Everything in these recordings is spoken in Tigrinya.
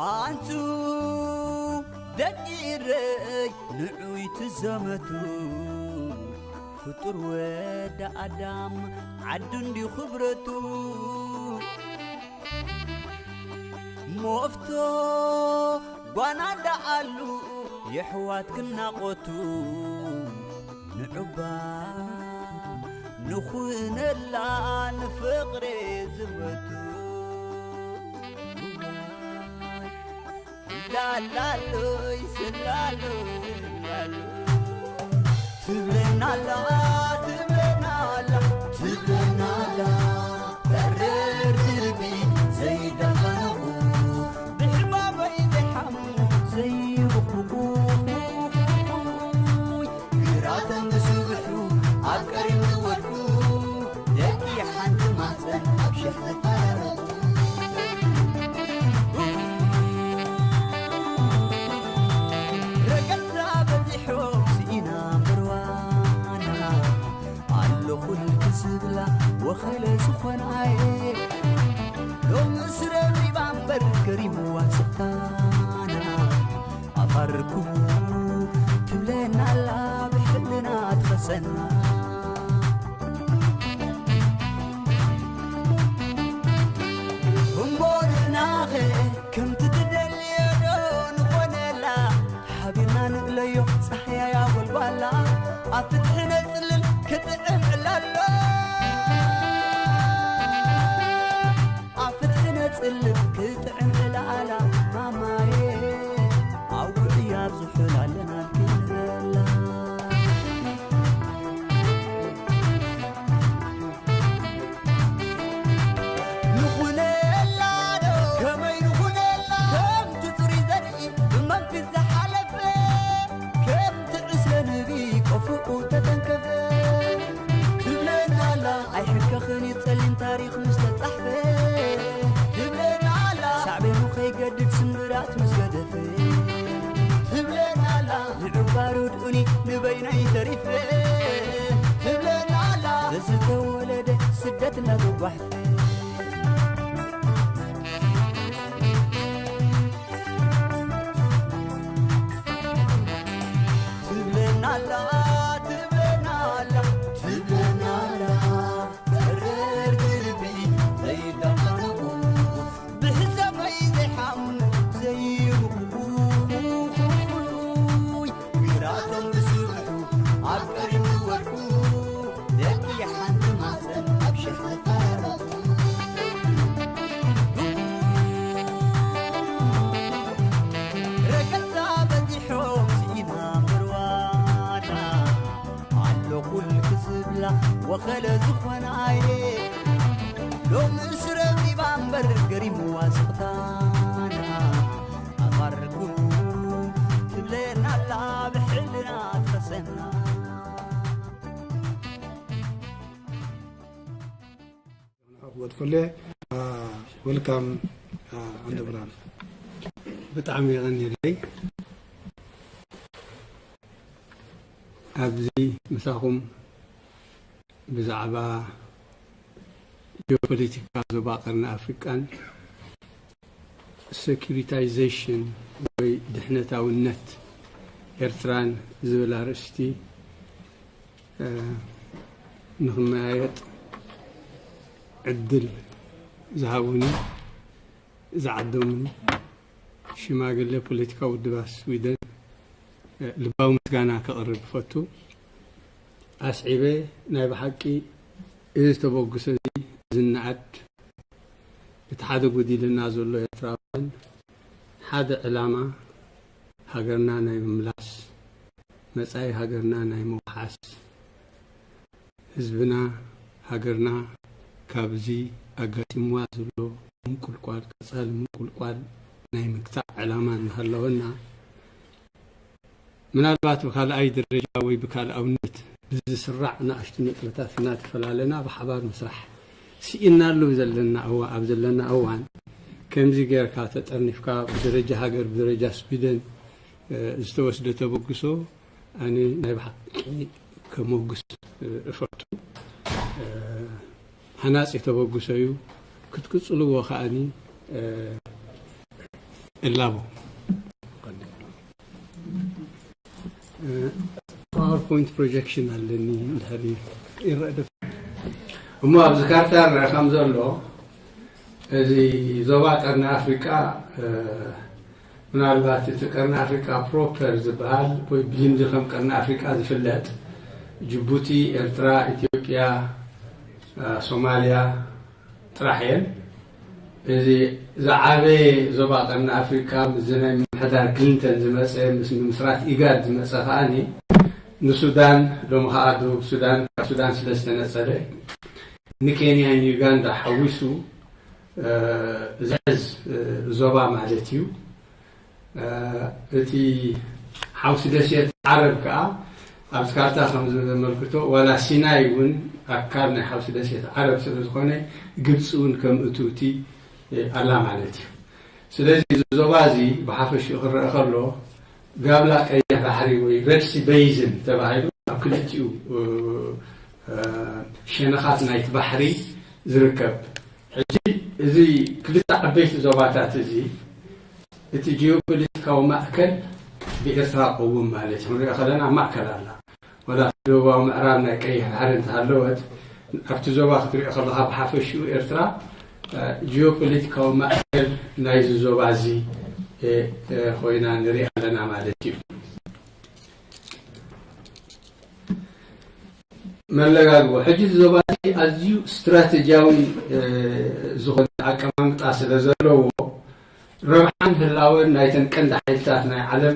ኣንቱ ደቂ ኢረይ ንዑይ ትዘመቱ፣ ፍጡር ወዲ ኣዳም ዓዱ እንዲ ክብረቱ። ሞፍቶ ጓና ደኣሉ የሕዋት ክናቖቱ፣ ንዑባ ንኹነላ ንፍቕሬ ዝመቱ። ላላሎይ ሰላሎይ ላሎ ትብለናላ፣ ትብለናላ፣ ትብለናላ። በረር ልቢ ዘይዳፋነቑ፣ ብሕማመይ ዘይሓሙ ዘይብኹ፣ ግራቶም ብስብሑ ኣብ ቀሪም ዝወድቁ፣ ደቂ ሓንቲ ማህፀን ኣብ ሸሕ ዝፈራረቑ። ረገሳ በዚሖም ስኢና ምርዋና፣ ኣለኹልኪ ዝብላ ወኸለ ዝኾናየ። ሎምስ ረቢባ እምበር ከሪምዋ ስቕታና፣ ኣፋርኩ ትብለና ኣላ ብሕልና ትኸሰና። እሞ ንሕናኸ ከምቲ ትደልዮ ዶ ንኾነላ? ሓቢርና ንእለዮ ጻሕያያ ጎልጓላ፣ ኣብ ፍትሒ ነጽልል ክጥዕም ዕላሎ። ኣብ ፍትሒ ነጽልል ክጥዕም ዕላላ፣ ማማየ ኣውግዕያ ዝሑል ኣለና ክንበላ። ንኹነላ ዶ ከመይ ንኹነላ? ከምቲ ጽሩይ ዘርኢ ብመንፊት ዝሓለፈ፣ ከምቲ ዕስለ ንቢ ቆፍኡ ተተንከፈ። ትብለና ኣላ ኣይሕከኽን እዩ ጸሊም ታሪኽ ምስ ተጻሕፈ። ትብለና ኣላ ሳዕቤኑ ከይገድድ ስምብራት ምስ ገደፈ። ትብለና ኣላ ንዑ ባሩድ ኡኒ ንበይነይ ተሪፈ። ትብለና ኣላ በዝተወለደ ስደት እናተጓሕፈ። ትብለና ኣላ፣ ትብለና ኣላ፣ ትብለና ኣላ። በረርቲ ልቢ ዘይዳፈኑ፣ ብሕሰመይ ዘይሓሙ ዘይብኹ፣ ግራቶም ብስብሑ ኣብ ቀሪም ዝወድቁ፣ ደቂ ሓንቲ ማህፀን ኣብ ሸሕ ዝፈራረቑ። ረገሳ በዚሖም ስኢና ምርዋዳ፣ ኣለኹልኪ ዝብላ ወኸለ ዝኾናየ። ሎምስ ረቢባ እምበር ገሪምዋ ስቕታና፣ ኣፋርኩም ትብለና ኣላ ብሕልና ትኸሰና። ክወድፈለ፣ አ፣ ወልካም፣ አ፣ ኣንተ ብርሃን። ብጣዕሚ የቐንየለይ። ኣብዚ ምሳኹም ብዛዕባ ጂኦፖለቲካ ዞባ ቀርኒ ኣፍሪቃን ሴኩሪታይዜሽን ወይ ድሕነታውነት ኤርትራን ዝብል ኣርእስቲ፣ እ፣ ንኽመያየጥ ዕድል ዝሃቡኒ፣ ዝዓደሙኒ ሽማግለ ፖለቲካዊ ውድባት ስዊደን፣ እ፣ ልባዊ ምስጋና ከቕርብ እፈቱ። ኣስዒበ ናይ ብሓቂ እዚ ተበግሶ እዚ ዝነኣድ፣ እቲ ሓደ ጎዲሉና ዘሎ ኤርትራውያን ሓደ ዕላማ፣ ሃገርና ናይ ምምላስ፣ መጻኢ ሃገርና ናይ ምውሓስ፣ ህዝብና፣ ሃገርና ካብዚ ኣጋጢምዋ ዘሎ ምንቁልቋል፣ ቀጻሊ ምንቁልቋል ናይ ምግታእ ዕላማ እናሃለወና፣ ምናልባት ብካልኣይ ደረጃ ወይ ብካልኣውነት ብዝስራዕ ንኣሽቱ ነጥብታት እናተፈላለና ብሓባር ምስራሕ ስኢናሉ ዘለና እዋ-፣ ኣብ ዘለና እዋን፣ ከምዚ ጌርካ ተጠርኒፍካ ብደረጃ ሃገር፣ ብደረጃ ስዊደን፣ እ፣ ዝተወስደ ተበግሶ ኣነ ናይ ብሓቂ ከመጉስ፣ እ፣ እፈቱ። እ፣ ሃናጺ ተበግሶ እዩ። ክትቅጽልዎ ከኣኒ እላቦ። ፓወርፖይንት ፕሮጀክሽን ኣለኒ፣ እንድሕር ይረአ ዶ? እሞ ኣብዚ ካርታ ይረአ ከም ዘሎ፣ እዚ ዞባ ቀርኒ ኣፍሪቃ፣ ምናልባት እቲ ቀርኒ ኣፍሪቃ ፕሮፐር ዝበሃል ወይ ብህንዲ ከም ቀርኒ ኣፍሪቃ ዝፍለጥ፣ ጅቡቲ፣ ኤርትራ፣ ኢትዮጵያ፣ ሶማልያ፣ ጥራሕ እየን። እዚ ዝዓበየ ዞባ ቀርኒ ኣፍሪካ ምስዚ ናይ ምምሕዳር ክሊንተን ዝመፀ፣ ምስ ምምስራት ኢጋድ ዝመፀ ከዓኒ ንሱዳን፣ ሎሚ ከዓ ደቡብ ሱዳን፣ ካብ ሱዳን ስለ ዝተነፀለ፣ ንኬንያ፣ ንዩጋንዳ ሓዊሱ ዝሕዝ ዞባ ማለት እዩ። እቲ ሓውሲ ደሴት ዓረብ ከዓ ኣብዚ ካርታ ከም ዘመልክቶ፣ ዋላ ሲናይ እውን ኣካል ናይ ሓውሲ ደሴት ዓረብ ስለ ዝኾነ፣ ግብፂ እውን ከም እትውቲ ኣላ ማለት እዩ። ስለዚ እዚ ዞባ እዚ ብሓፈሽኡ ክረአ ከሎ፣ ጋብላ ቀይሕ ባሕሪ ወይ ረድሲ በይዝን ተባሂሉ ኣብ ክልቲኡ ሸነኻት ናይቲ ባሕሪ ዝርከብ። ሕጂ እዚ ክልተ ዓበይቲ ዞባታት እዚ፣ እቲ ጂኦፖለቲካዊ ማእከል ብኤርትራ ቀውም ማለት እዩ። ክንሪኦ ከለና ኣብ ማእከል ኣላ። ወላ ደቡባዊ ምዕራብ ናይ ቀይሕ ባሕሪ እንተሃለወት፣ ኣብቲ ዞባ ክትሪኦ ከለኻ ብሓፈሽኡ ኤርትራ ጂኦፖለቲካዊ ማእከል ናይዚ ዞባ እዚ ኮይና ንሪኣ ኣለና ማለት እዩ። መለጋግቦ። ሕጂ እዚ ዞባ እዚ ኣዝዩ ስትራተጂያዊ ዝኾነ ኣቀማምጣ ስለ ዘለዎ፣ ረብሓን ህላወን ናይተን ቀንዲ ሓይልታት ናይ ዓለም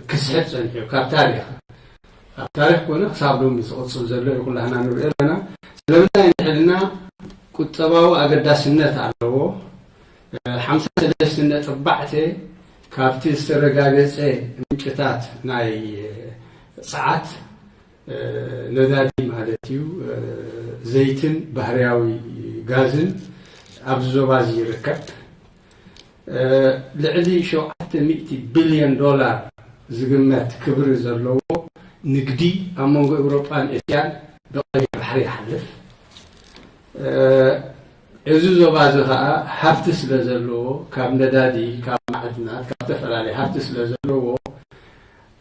ክስሕብ ጸኒሑ እዩ፣ ካብ ታሪኽ፣ ካብ ታሪኽ ኮነ ክሳብ ሎሚ ዝቕጽል ዘሎ እዩ፣ ኩላህና ንሪኦ ኣለና። ስለምንታይ እንድሕልና ቁጠባዊ ኣገዳስነት ኣለዎ። ሓምሳ ሰለስተ ነጥቢ ኣርባዕተ ካብቲ ዝተረጋገጸ ምንጭታት ናይ ጸዓት፣ ነዳዲ ማለት እዩ፣ ዘይትን ባህርያዊ ጋዝን ኣብዚ ዞባ እዚ ይርከብ። ልዕሊ ሸውዓተ ሚእቲ ቢልዮን ዶላር ዝግመት ክብሪ ዘለዎ ንግዲ ኣብ መንጎ ኤውሮጳን ኤስያን ብቐይሕ ባሕሪ ይሓልፍ። እዚ ዞባ እዚ ኸዓ ሃብቲ ስለ ዘለዎ፣ ካብ ነዳዲ፣ ካብ ማዕድናት፣ ካብ ዝተፈላለዩ ሃብቲ ስለ ዘለዎ፣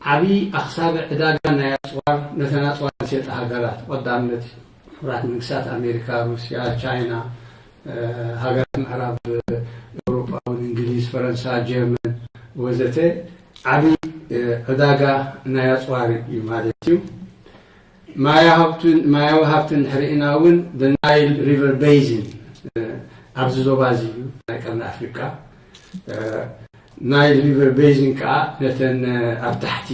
ዓብዪ ኣኽሳቢ ዕዳጋ ናይ ኣፅዋር፣ ነተን ኣፅዋር ዝሸጣ ሃገራት፣ ቀዳምነት ሕቡራት መንግስታት ኣሜሪካ፣ ሩስያ፣ ቻይና፣ ሃገራት ምዕራብ ኤውሮጳ እውን፣ እንግሊዝ፣ ፈረንሳ፣ ጀርመን ወዘተ፣ ዓብዪ ዕዳጋ ናይ ኣፅዋር እዩ ማለት እዩ። ማያዊ ሃብትን እንድሕር ርኢና እውን፣ ናይል ሪቨር ቤይዝን ኣብዚ ዞባ እዚ እዩ፣ ናይ ቀርኒ ኣፍሪቃ። ናይል ሪቨር ቤይዝን ከዓ ነተን ኣብ ታሕቲ፣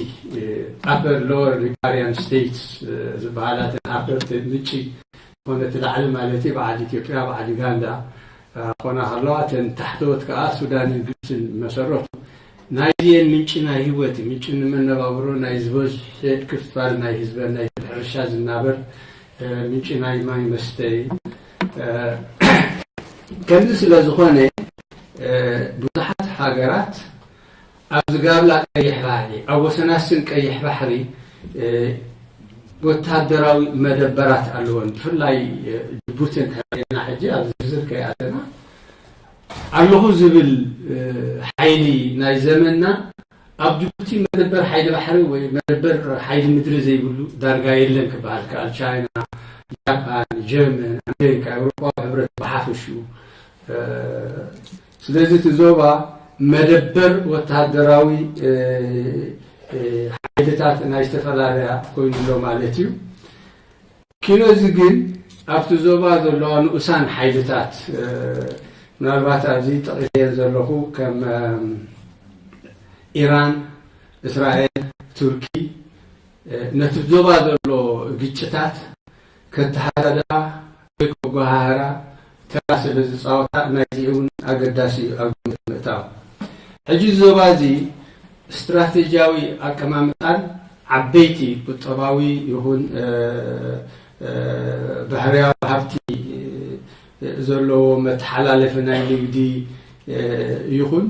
ኣፐር ሎወር ሪፓሪያን ስቴትስ ዝበሃላ፣ ተን ሃብተን ምንጪ ዝኾነ እቲ ላዕሊ ማለት እዩ፣ በዓል ኢትዮጵያ፣ በዓል ዩጋንዳ ክኾና ከለዋ፣ እተን ታሕተዎት ከዓ ሱዳንን ግብፅን መሰረቱ። ናይዚአን ምንጪ ናይ ህይወት፣ ምንጪ ንመነባብሮ ናይ ዝበዝሐ ክፋል ናይ ህዝበን ናይ ሕርሻ ዝናበር፣ ምንጪ ናይ ማይ መስተ እዩ። ከምዚ ስለ ዝኾነ፣ ብዙሓት ሃገራት ኣብዚ ጋብላ ቀይሕ ባሕሪ፣ ኣብ ወሰናስን ቀይሕ ባሕሪ ወታደራዊ መደበራት ኣለወን። ብፍላይ ጅቡቲ እንተሪእና፣ ሕጂ ኣብ ዝርዝር ከይኣተና፣ ኣለኹ ዝብል ሓይሊ ናይ ዘመንና ኣብ ጅቡቲ መደበር ሓይሊ ባሕሪ ወይ መደበር ሓይሊ ምድሪ ዘይብሉ ዳርጋ የለን ክበሃል ከኣል። ቻይና፣ ጃፓን፣ ጀርመን፣ ኣሜሪካ፣ ኤውሮጳዊ ሕብረት ብሓፈሽኡ። ስለዚ እቲ ዞባ መደበር ወተሃደራዊ ሓይልታት ናይ ዝተፈላለያ ኮይኑ ኣሎ ማለት እዩ። ኪኖ እዚ ግን ኣብቲ ዞባ ዘለዋ ንኡሳን ሓይልታት፣ ምናልባት ኣብዚ ጠቒሰየን ዘለኹ፣ ከም ኢራን፣ እስራኤል፣ ቱርኪ፣ ነቲ ዞባ ዘሎ ግጭታት ከተሃዳድኣ ወይ ከጓሃህራ ተራ ስለ ዝፃወታ፣ ናይዚ እውን ኣገዳሲ እዩ ኣብ ግምት ምእታው። ሕጂ እዚ ዞባ እዚ ስትራተጂያዊ ኣቀማምጣን ዓበይቲ ቁጠባዊ ይኹን ባህርያዊ ሃብቲ ዘለዎ መተሓላለፊ ናይ ንግዲ ይኹን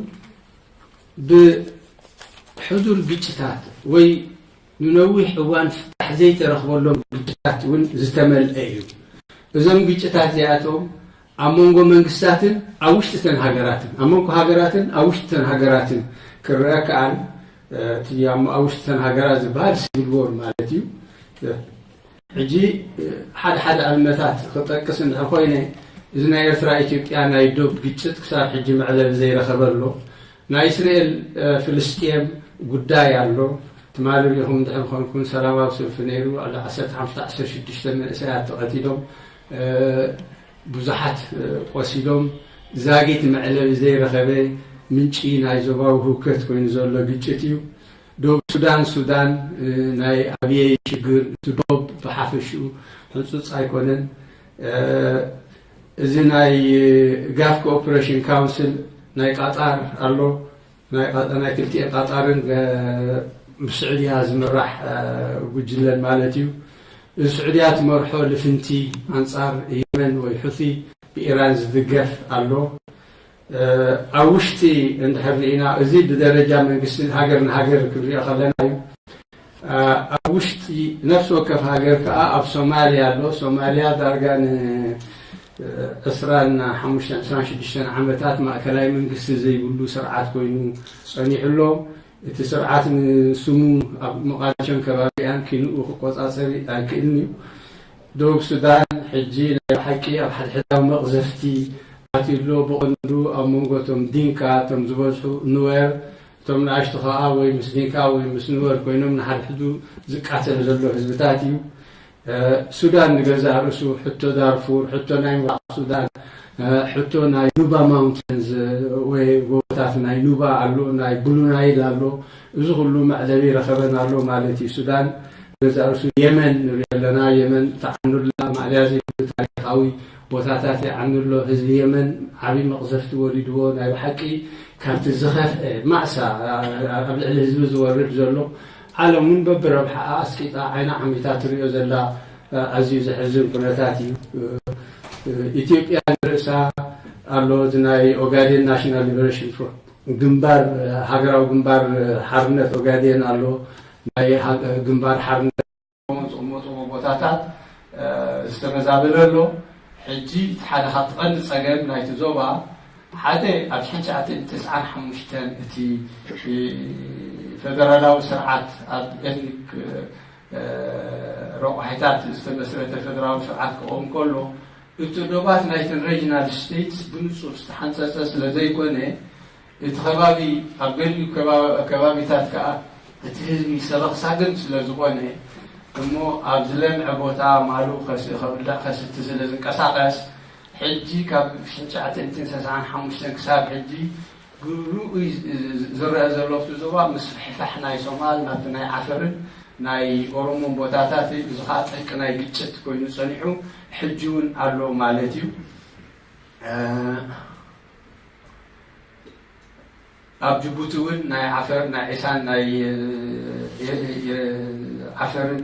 ብሕዱር ግጭታት ወይ ንነዊሕ እዋን ፍታሕ ዘይተረኽበሎም ግጭታት እውን ዝተመልአ እዩ። እዞም ግጭታት እዚኣቶም ኣብ መንጎ መንግስታትን ኣብ ውሽጢ ተን ሃገራትን፣ ኣብ መንጎ ሃገራትን ኣብ ውሽጢ ተን ሃገራትን ክረአ ከኣን፣ እቲ ኣብ ውሽጢ ተን ሃገራት ዝበሃል ሲቪል ዎር ማለት እዩ። ሕጂ ሓደ ሓደ ኣብነታት ክጠቅስ እንድሕር ኮይነ፣ እዚ ናይ ኤርትራ ኢትዮጵያ ናይ ዶብ ግጭት ክሳብ ሕጂ መዕለቢ ዘይረኸበ ኣሎ። ናይ እስራኤል ፍልስጤም ጉዳይ ኣሎ። ትማሊ ሪኢኹም እንድሕር ኮንኩም፣ ሰላማዊ ሰልፊ ነይሩ። ዓሰርተ ሓሙሽተ ዓሰርተ ሽዱሽተ መንእሰያት ተቐቲሎም፣ ብዙሓት ቆሲሎም። ዛጊት መዕለቢ ዘይረኸበ ምንጪ ናይ ዞባዊ ህውከት ኮይኑ ዘሎ ግጭት እዩ። ደቡብ ሱዳን፣ ሱዳን ናይ ኣብየይ ሽግር፣ እቲ ዶብ ብሓፈሽኡ ሕንፁፅ ኣይኮነን። እዚ ናይ ጋፍ ኮኦፕሬሽን ካውንስል ናይ ቃጣር ኣሎ። ናይ ክልቲኤን ቃጣርን ብስዑድያ ዝምራሕ ጉጅለን ማለት እዩ። እዚ ስዑድያ ትመርሖ ልፍንቲ ኣንጻር የመን ወይ ሑቲ ብኢራን ዝድገፍ ኣሎ። ኣብ ውሽጢ እንድሕር ርኢና፣ እዚ ብደረጃ መንግስቲ ሃገር ንሃገር ክንሪኦ ከለና እዩ። ኣብ ውሽጢ ነፍሲ ወከፍ ሃገር ከኣ ኣብ ሶማልያ ኣሎ። ሶማልያ ዳርጋ ን ዕስራን ሓሙሽተን ዕስራን ሽዱሽተን ዓመታት ማእከላይ መንግስቲ ዘይብሉ ስርዓት ኮይኑ ጸኒሑ ኣሎ። እቲ ስርዓት ንስሙ ኣብ ሞቓዲሾን ከባቢኣን ኪንኡ ክቆጻጸር ኣይክእልን እዩ። ደቡብ ሱዳን ሕጂ ናይ ብሓቂ ኣብ ሓድሕዳዊ መቕዘፍቲ ኣትዩ ኣሎ። ብቐንዱ ኣብ መንጎ እቶም ዲንካ፣ እቶም ዝበዝሑ ኑዌር፣ እቶም ንኣሽቱ ከኣ ወይ ምስ ዲንካ ወይ ምስ ኑዌር ኮይኖም ንሓድሕዱ ዝቃተል ዘሎ ህዝብታት እዩ። ሱዳን ንገዛእ ርእሱ ሕቶ ዳርፉር፣ ሕቶ ናይ ምብራቕ ሱዳን፣ ሕቶ ናይ ኑባ ማውንተንስ ወይ ጎቦታት ናይ ኑባ ኣሎ፣ ናይ ብሉ ናይል ኣሎ። እዚ ኩሉ መዕለቢ ረኸበን ኣሎ ማለት እዩ። ሱዳን ንገዛእ ርእሱ የመን ንሪኦ ኣለና። የመን ተዓኑላ ማእለያ ዘይብሉ ታሪኻዊ ቦታታት ይዓኑ ኣሎ። ህዝቢ የመን ዓብዪ መቕዘፍቲ ወሪድዎ፣ ናይ ብሓቂ ካብቲ ዝኸፍአ ማእሳ ኣብ ልዕሊ ህዝቢ ዝወርድ ዘሎ፣ ዓለም እውን በብረብሓኣ ኣስቂጣ ዓይና ዓሚታ ትሪኦ ዘላ ኣዝዩ ዘሕዝን ኩነታት እዩ። ኢትዮጵያ ንርእሳ ኣሎ፣ እዚ ናይ ኦጋዴን ናሽናል ሊበሬሽን ፍሮንት ግንባር፣ ሃገራዊ ግንባር ሓርነት ኦጋዴን ኣሎ፣ ናይ ግንባር ሓርነት ዝቕመጥዎ ቦታታት ዝተመዛበለ ኣሎ። ሕጂ እቲ ሓደ ካብቲ ቀንዲ ጸገም ናይቲ ዞባ፣ ሓደ ኣብ ሽሕን ትሽዓተ ሚእትን ተስዓን ሓሙሽተን እቲ ፈደራላዊ ስርዓት ኣብ ኤትኒክ ረቋሒታት ዝተመስረተ ፈደራዊ ስርዓት ክኸውን ከሎ፣ እቲ ዶባት ናይተን ሬጅናል ስቴትስ ብንጹር ዝተሓንጸጸ ስለ ዘይኮነ፣ እቲ ከባቢ ኣብ ገሊኡ ከባቢታት ከኣ እቲ ህዝቢ ሰበኽ ሳግም ስለ ዝኾነ እሞ ኣብ ዝለምዐ ቦታ ማሉ ከብላዕ ከስቲ ስለ ዝንቀሳቐስ፣ ሕጂ ካብ ሽሕን ትሽዓተ ሚእትን ሰስዓን ሓሙሽተን ክሳብ ሕጂ ግብሩ ዝረአ ዘሎ ኣብቲ ዞባ ምስፍሕፋሕ ናይ ሶማል ናብቲ ናይ ዓፈርን ናይ ኦሮሞን ቦታታት፣ እዚ ከዓ ጠንቂ ናይ ግጭት ኮይኑ ጸኒሑ ሕጂ እውን ኣሎ ማለት እዩ። ኣብ ጅቡቲ እውን ናይ ዓፈር ናይ ዒሳን ናይ ዓፈርን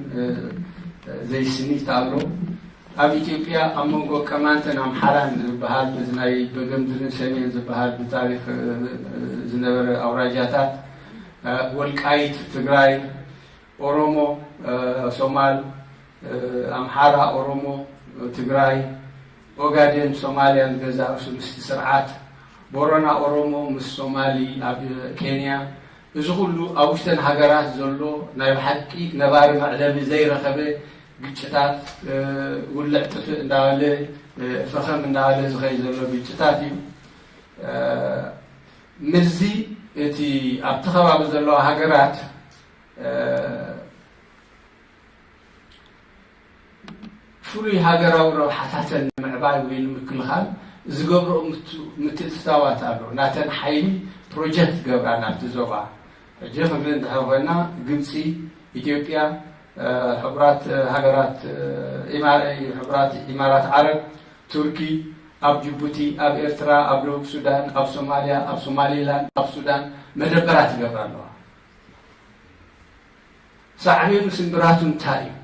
ዘይስኒት ኣሎ። ኣብ ኢትዮጵያ ኣብ መንጎ ቀማንትን ኣምሓራን ዝበሃል፣ እዚ ናይ በገምድርን ሰሜን ዝበሃል ብታሪክ ዝነበረ ኣውራጃታት፣ ወልቃይት ትግራይ፣ ኦሮሞ ሶማል፣ ኣምሓራ ኦሮሞ ትግራይ፣ ኦጋዴን ሶማልያ ንገዛእ ርእሱ ምስቲ ስርዓት፣ ቦረና ኦሮሞ ምስ ሶማሊ ኣብ ኬንያ፣ እዚ ኩሉ ኣብ ውሽተን ሃገራት ዘሎ ናይ ብሓቂ ነባሪ መዕለቢ ዘይረኸበ ግጭታት፣ ውልዕ ጥፍእ እንዳበለ፣ ፈኸም እንዳበለ ዝኸይ ዘሎ ግጭታት እዩ። ምዚ እቲ ኣብቲ ከባቢ ዘለዋ ሃገራት ፍሉይ ሃገራዊ ረብሓታተን ንምዕባይ ወይ ንምክልኻል ዝገብርኦ ምትእትታዋት ኣሎ። ናተን ሓይሊ ፕሮጀክት ገብራ ናብቲ ዞባ። ሕጂ ክንርኢ እንድሕር ኮይና፣ ግብፂ፣ ኢትዮጵያ፣ ሕቡራት ሃገራት፣ ሕቡራት ኢማራት ዓረብ፣ ቱርኪ፣ ኣብ ጅቡቲ፣ ኣብ ኤርትራ፣ ኣብ ደቡብ ሱዳን፣ ኣብ ሶማልያ፣ ኣብ ሶማሊላንድ፣ ኣብ ሱዳን መደበራት ይገብራ ኣለዋ። ሳዕቤኑ ስምብራቱ እንታይ እዩ?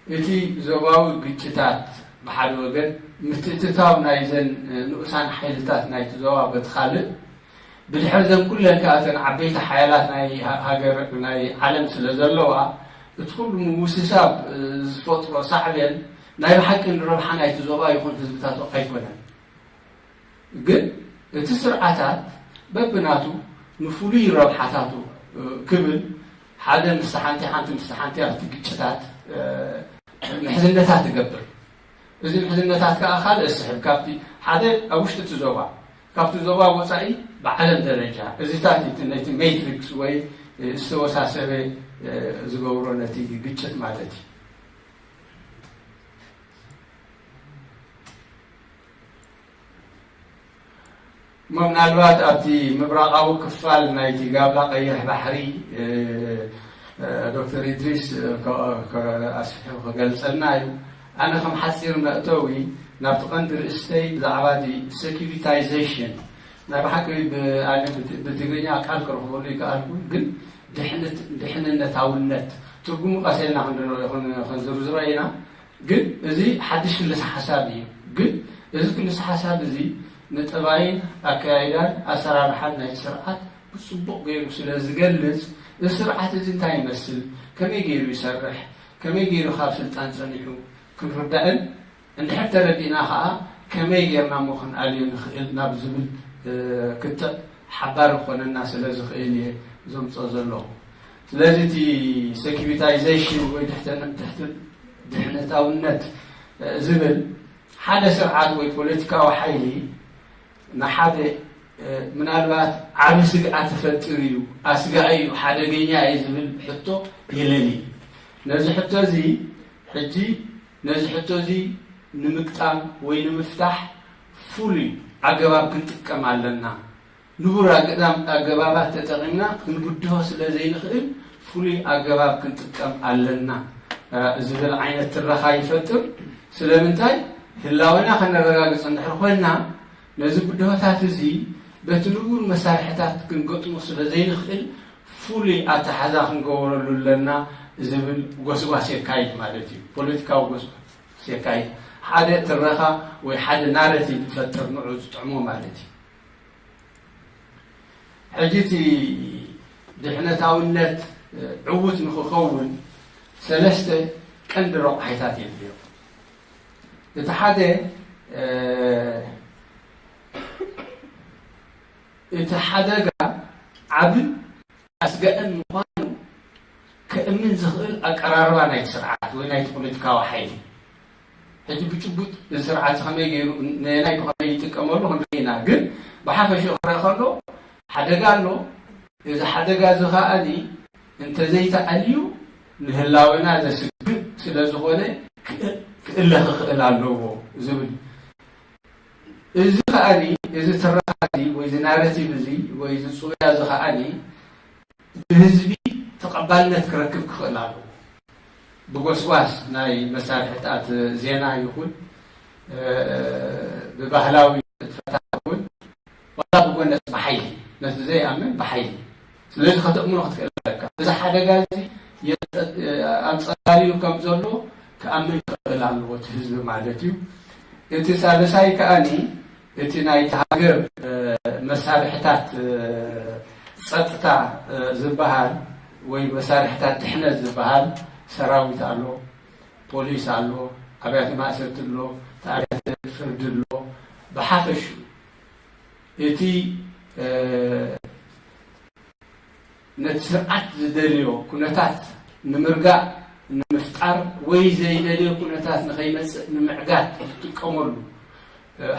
እቲ ዞባዊ ግጭታት ብሓደ ወገን፣ ምትእትታው ናይዘን ንኡሳን ሓይልታት ናይቲ ዞባ በቲ ካልእ፣ ብድሕሪ ዘን ኩለን ከኣ እተን ዓበይቲ ሓያላት ናይ ሃገር ናይ ዓለም ስለ ዘለዋ፣ እቲ ኩሉ ምውስሳብ ዝፈጥሮ ሳዕቤን ናይ ብሓቂ ንረብሓ ናይቲ ዞባ ይኹን ህዝብታቱ ኣይኮነን። ግን እቲ ስርዓታት በብናቱ ንፍሉይ ረብሓታቱ ክብል ሓደ ምስ ሓንቲ ሓንቲ ምስ ሓንቲ ኣብቲ ግጭታት ምሕዝነታት ትገብር። እዚ ምሕዝነታት ከዓ ካልእ ስሕብ ካብቲ ሓደ ኣብ ውሽጢ እቲ ዞባ ካብቲ ዞባ ወፃኢ ብዓለም ደረጃ እዚታት እቲ ነቲ ሜትሪክስ ወይ ዝተወሳሰበ ዝገብሮ ነቲ ግጭት ማለት እዩ። እሞ ምናልባት ኣብቲ ምብራቓዊ ክፋል ናይቲ ጋብላ ቀይሕ ባሕሪ ዶክተር ኢድሪስ ኣስፊሑ ክገልፀልና እዩ። ኣነ ከም ሓፂር መእተዊ ናብቲ ቀንዲ ርእስተይ ብዛዕባ ሴኪሪታይዜሽን ናይ ብሓቂ ብትግርኛ ቃል ክረኽበሉ ይከኣልኩ፣ ግን ድሕንነታውነት ትርጉሙ ቀሴልና ክንዝርዝሮ ኢና። ግን እዚ ሓድሽ ክልሰ ሓሳብ እዩ። ግን እዚ ክልሰ ሓሳብ እዚ ንጠባይን ኣካያይዳን ኣሰራርሓን ናይ ስርዓት ብፅቡቕ ገይሩ ስለ ዝገልፅ፣ እዚ ስርዓት እዚ እንታይ ይመስል፣ ከመይ ገይሩ ይሰርሕ፣ ከመይ ገይሩ ካብ ስልጣን ፀኒሑ ክንርዳእን እንድሕር ተረዲእና ከዓ ከመይ ጌርና እሞ ክንኣልዮ ንኽእል ናብ ዝብል ክትዕ ሓባሪ ክኾነና ስለ ዝኽእል እየ ዘምፅኦ ዘለኹ። ስለዚ እቲ ሴኪሪታይዜሽን ወይ ድሕነታውነት ዝብል ሓደ ስርዓት ወይ ፖለቲካዊ ሓይሊ ንሓደ ምናልባት ዓቢ ስግኣት ተፈጥር እዩ፣ ኣስጋኢ እዩ፣ ሓደገኛ እዩ ዝብል ሕቶ የለን እዩ። ነዚ ሕቶ እዚ ሕጂ ነዚ ሕቶ እዚ ንምግጣም ወይ ንምፍታሕ ፍሉይ ኣገባብ ክንጥቀም ኣለና። ንቡር ኣገባባት ተጠቒምና ክንብድሆ ስለ ዘይንኽእል ፍሉይ ኣገባብ ክንጥቀም ኣለና ዝብል ዓይነት ትረኻ ይፈጥር። ስለምንታይ? ህላወና ከነረጋግፅ እንድሕር ኮይና ነዚ ብድሆታት እዚ በቲ ንቡር መሳርሕታት ክንገጥሞ ስለ ዘይንኽእል ፍሉይ ኣተሓዛ ክንገበረሉ ኣለና ዝብል ጎስጓስ የካይድ ማለት እዩ። ፖለቲካዊ ጎስጓስ የካይድ ሓደ ትረኻ ወይ ሓደ ናረቲቭ ይፈጥር ንዑ ዝጥዕሞ ማለት እዩ። ሕጂ እቲ ድሕነታውነት ዕዉት ንክኸውን ሰለስተ ቀንዲ ረቑሒታት የድልዮ። እቲ ሓደ እቲ ሓደጋ ዓብን ኣስጋእን ምዃኑ ከእምን ዝኽእል ኣቀራርባ ናይቲ ስርዓት ወይ ናይቲ ፖለቲካዊ ሓይሊ። ሕጂ ብጭቡጥ እዚ ስርዓት ከመይ ገይሩ ነየናይ ብኸመይ ይጥቀመሉ ክንርኢ ኢና። ግን ብሓፈሽኡ ክረአ ከሎ ሓደጋ ኣሎ። እዚ ሓደጋ እዚ ከኣኒ እንተዘይተኣልዩ ንህላወና ዘስግእ ስለ ዝኾነ ክእለ ክኽእል ኣለዎ ዝብል እዚ ከኣኒ እዚ ትረኻዚ ወይ እዚ ናረቲቭ እዚ ወይ እዚ ጽውያ እዚ ከኣኒ ብህዝቢ ተቐባልነት ክረክብ ክኽእል ኣለዎ። ብጎስጓስ ናይ መሳርሕታት ዜና ይኹን ብባህላዊ ንጥፈታት እውን ዋላ ብጎነስ ብሓይሊ ነቲ ዘይኣምን ብሓይሊ ስለዚ ከተእምኖ ክትክእል ኣለካ። እዚ ሓደጋ እዚ ኣንጸላልዩ ከም ዘሎ ክኣምን ክኽእል ኣለዎ እቲ ህዝቢ ማለት እዩ። እቲ ሳልሳይ ከኣኒ እቲ ናይቲ ሃገር መሳርሕታት ጸጥታ ዝበሃል ወይ መሳርሕታት ድሕነት ዝበሃል ሰራዊት ኣሎ፣ ፖሊስ ኣሎ፣ ኣብያተ ማእሰርቲ ኣሎ፣ ኣብያተ ፍርዲ ኣሎ። ብሓፈሹ እቲ ነቲ ስርዓት ዝደልዮ ኩነታት ንምርጋእ ንምፍጣር ወይ ዘይደልዮ ኩነታት ንኸይመፅእ ንምዕጋት ዝጥቀመሉ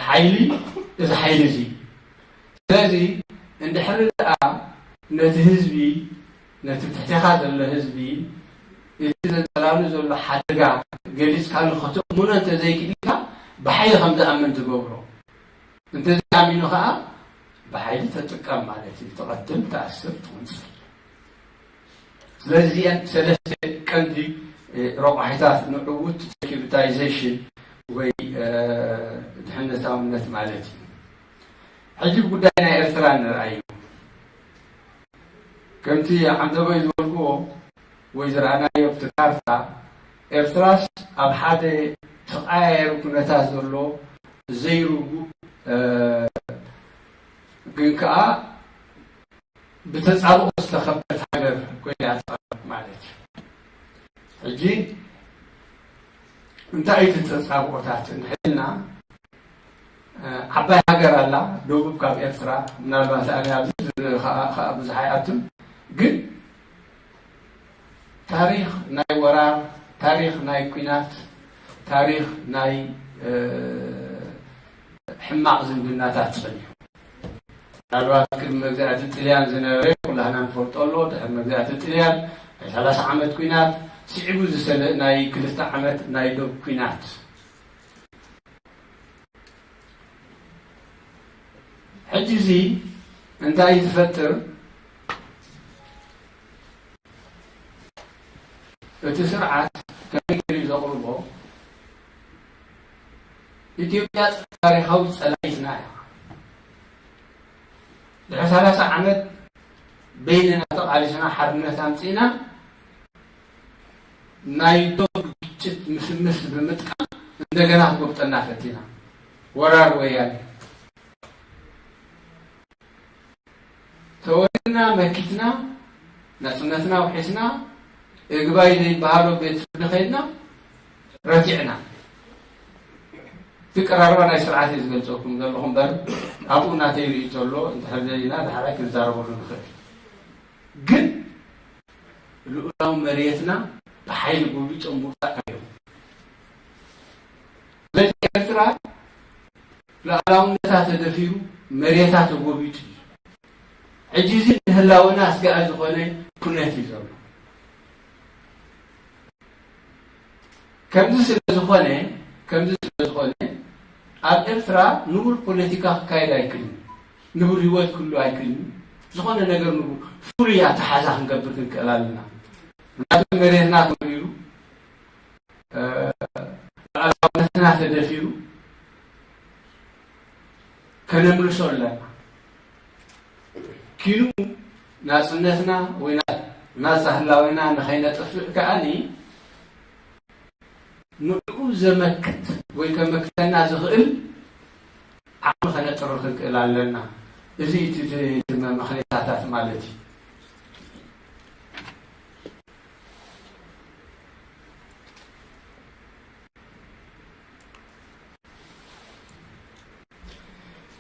ሓይሊ እዚ ሓይሊ እዚ። ስለዚ እንድሕሪ ደኣ ነቲ ህዝቢ ነቲ ትሕቴኻ ዘሎ ህዝቢ እቲ ዘንጸላሉ ዘሎ ሓደጋ ገሊጽካሉ ከተእምኖ እንተዘይክኢልካ ብሓይሊ ከም ዝኣምን ትገብሮ። እንተዘይኣሚኑ ከኣ ብሓይሊ ተጥቀም ማለት እዩ። ትቐትል፣ ትኣስር፣ ትቕንጽል። ስለዚ እዚአን ሰለስተ ቀንዲ ረቋሒታት ንዕውት ሴኪሪታይዜሽን ወይ ድሕነታውነት ማለት እዩ። ሕጂ ጉዳይ ናይ ኤርትራ ንርኣዩ። ከምቲ ዓንደበይ ዝበልክዎ ወይ ዝረኣናዮ ኣብቲ ካርታ ኤርትራስ ኣብ ሓደ ተቐያየሪ ኩነታት ዘሎ ዘይርጉእ ግን ከኣ ብተጻብኦ ዝተኸበት ሃገር ኮይና እያ ትቐርብ ማለት እዩ። ሕጂ እንታይ እዩ እቲ ተጻብኦታት እንድሕልና፣ እ፣ ዓባይ ሃገር ኣላ፣ ደቡብ ካብ ኤርትራ፣ ምናልባት ኣነ ኣብዚ ዝ-፣ ከኣ፣ ከኣ ብዙሕ ኣይኣቱን፣ ግን ታሪኽ ናይ ወራር፣ ታሪኽ ናይ ኲናት፣ ታሪኽ ናይ፣ እ፣ ሕማቕ ዝምድናታት ጸኒሑ። ምናልባት ቅድሚ መግዛእቲ ጥልያን ዝነበረ ኩላህና ንፈልጦ ኣሎ። ድሕሪ መግዛእቲ ጥልያን ናይ ሰላሳ ዓመት ኲናት፣ ስዒቡ ዝሰለ ናይ ክልተ ዓመት ናይ ዶብ ኲናት። ሕጂ እዚ እንታይ እዩ ዝፈጥር? እቲ ስርዓት ከመይ ገይሩ እዩ ዘቕርቦ? ኢትዮጵያ ታሪኻዊ ጸላኢትና እያ። ድሕሪ ሰላሳ ዓመት በይንና ተቓሊስና ሓርነት ኣምጺእና፣ ናይ ዶብ ግጭት ምስምስ ብምጥቃም እንደገና ክጎብጠና ፈቲና። ወራር ወያኔ። ተወሊድና መኪትና፣ ናጽነትና ውሒስና፣ እግባይ ዘይበሃሎ ቤት ፍርዲ ከይድና ረቲዕና። እቲ ቀራርባ ናይ ስርዓት እየ ዝገልጸኩም ዘለኹ እምበር፣ ኣብኡ ናተይ ርእይቶ ኣሎ፣ እንድሕር ደሊና ዳሕራይ ክንዛረበሉ ንኽእል። ግን ልኡላዊ መሬትና ብሓይሊ ጎቢጦም ምውጻእ እዮም። ስለዚ ኤርትራ ሉዓላውነታ ተደፊሩ፣ መሬታ ተጎቢጡ እዩ። ሕጂ እዚ ንህላወና ስጋኣት ዝኾነ ኩነት እዩ ዘሎ። ከምዚ ስለ ዝኾነ፣ ከምዚ ስለ ዝኾነ፣ ኣብ ኤርትራ ንቡር ፖለቲካ ክካየድ ኣይክልን፣ ንቡር ህይወት ክህሉ ኣይክልን። ዝኾነ ነገር ንቡር ፍሉይ ኣተሓዛ ክንገብር ክንክእል ኣለና። ምክንያቱ መሬትና ተወሪሩ፣ እ፣ ሉዓላውነትና ተደፊሩ፣ ከነምልሶ ኣለና። ኪኑ ናጽነትና ወይ ና-፣ ናጻ ህላዌና ንኸይነጥፍእ ከኣኒ ንዕኡ ዘመክት ወይ ከመክተና ዝኽእል ዓቕሚ ከነጥሪ ክንክእል ኣለና። እዚ እቲ፣ እቲ፣ እቲ መ-፣ መኽኔታታት ማለት እዩ።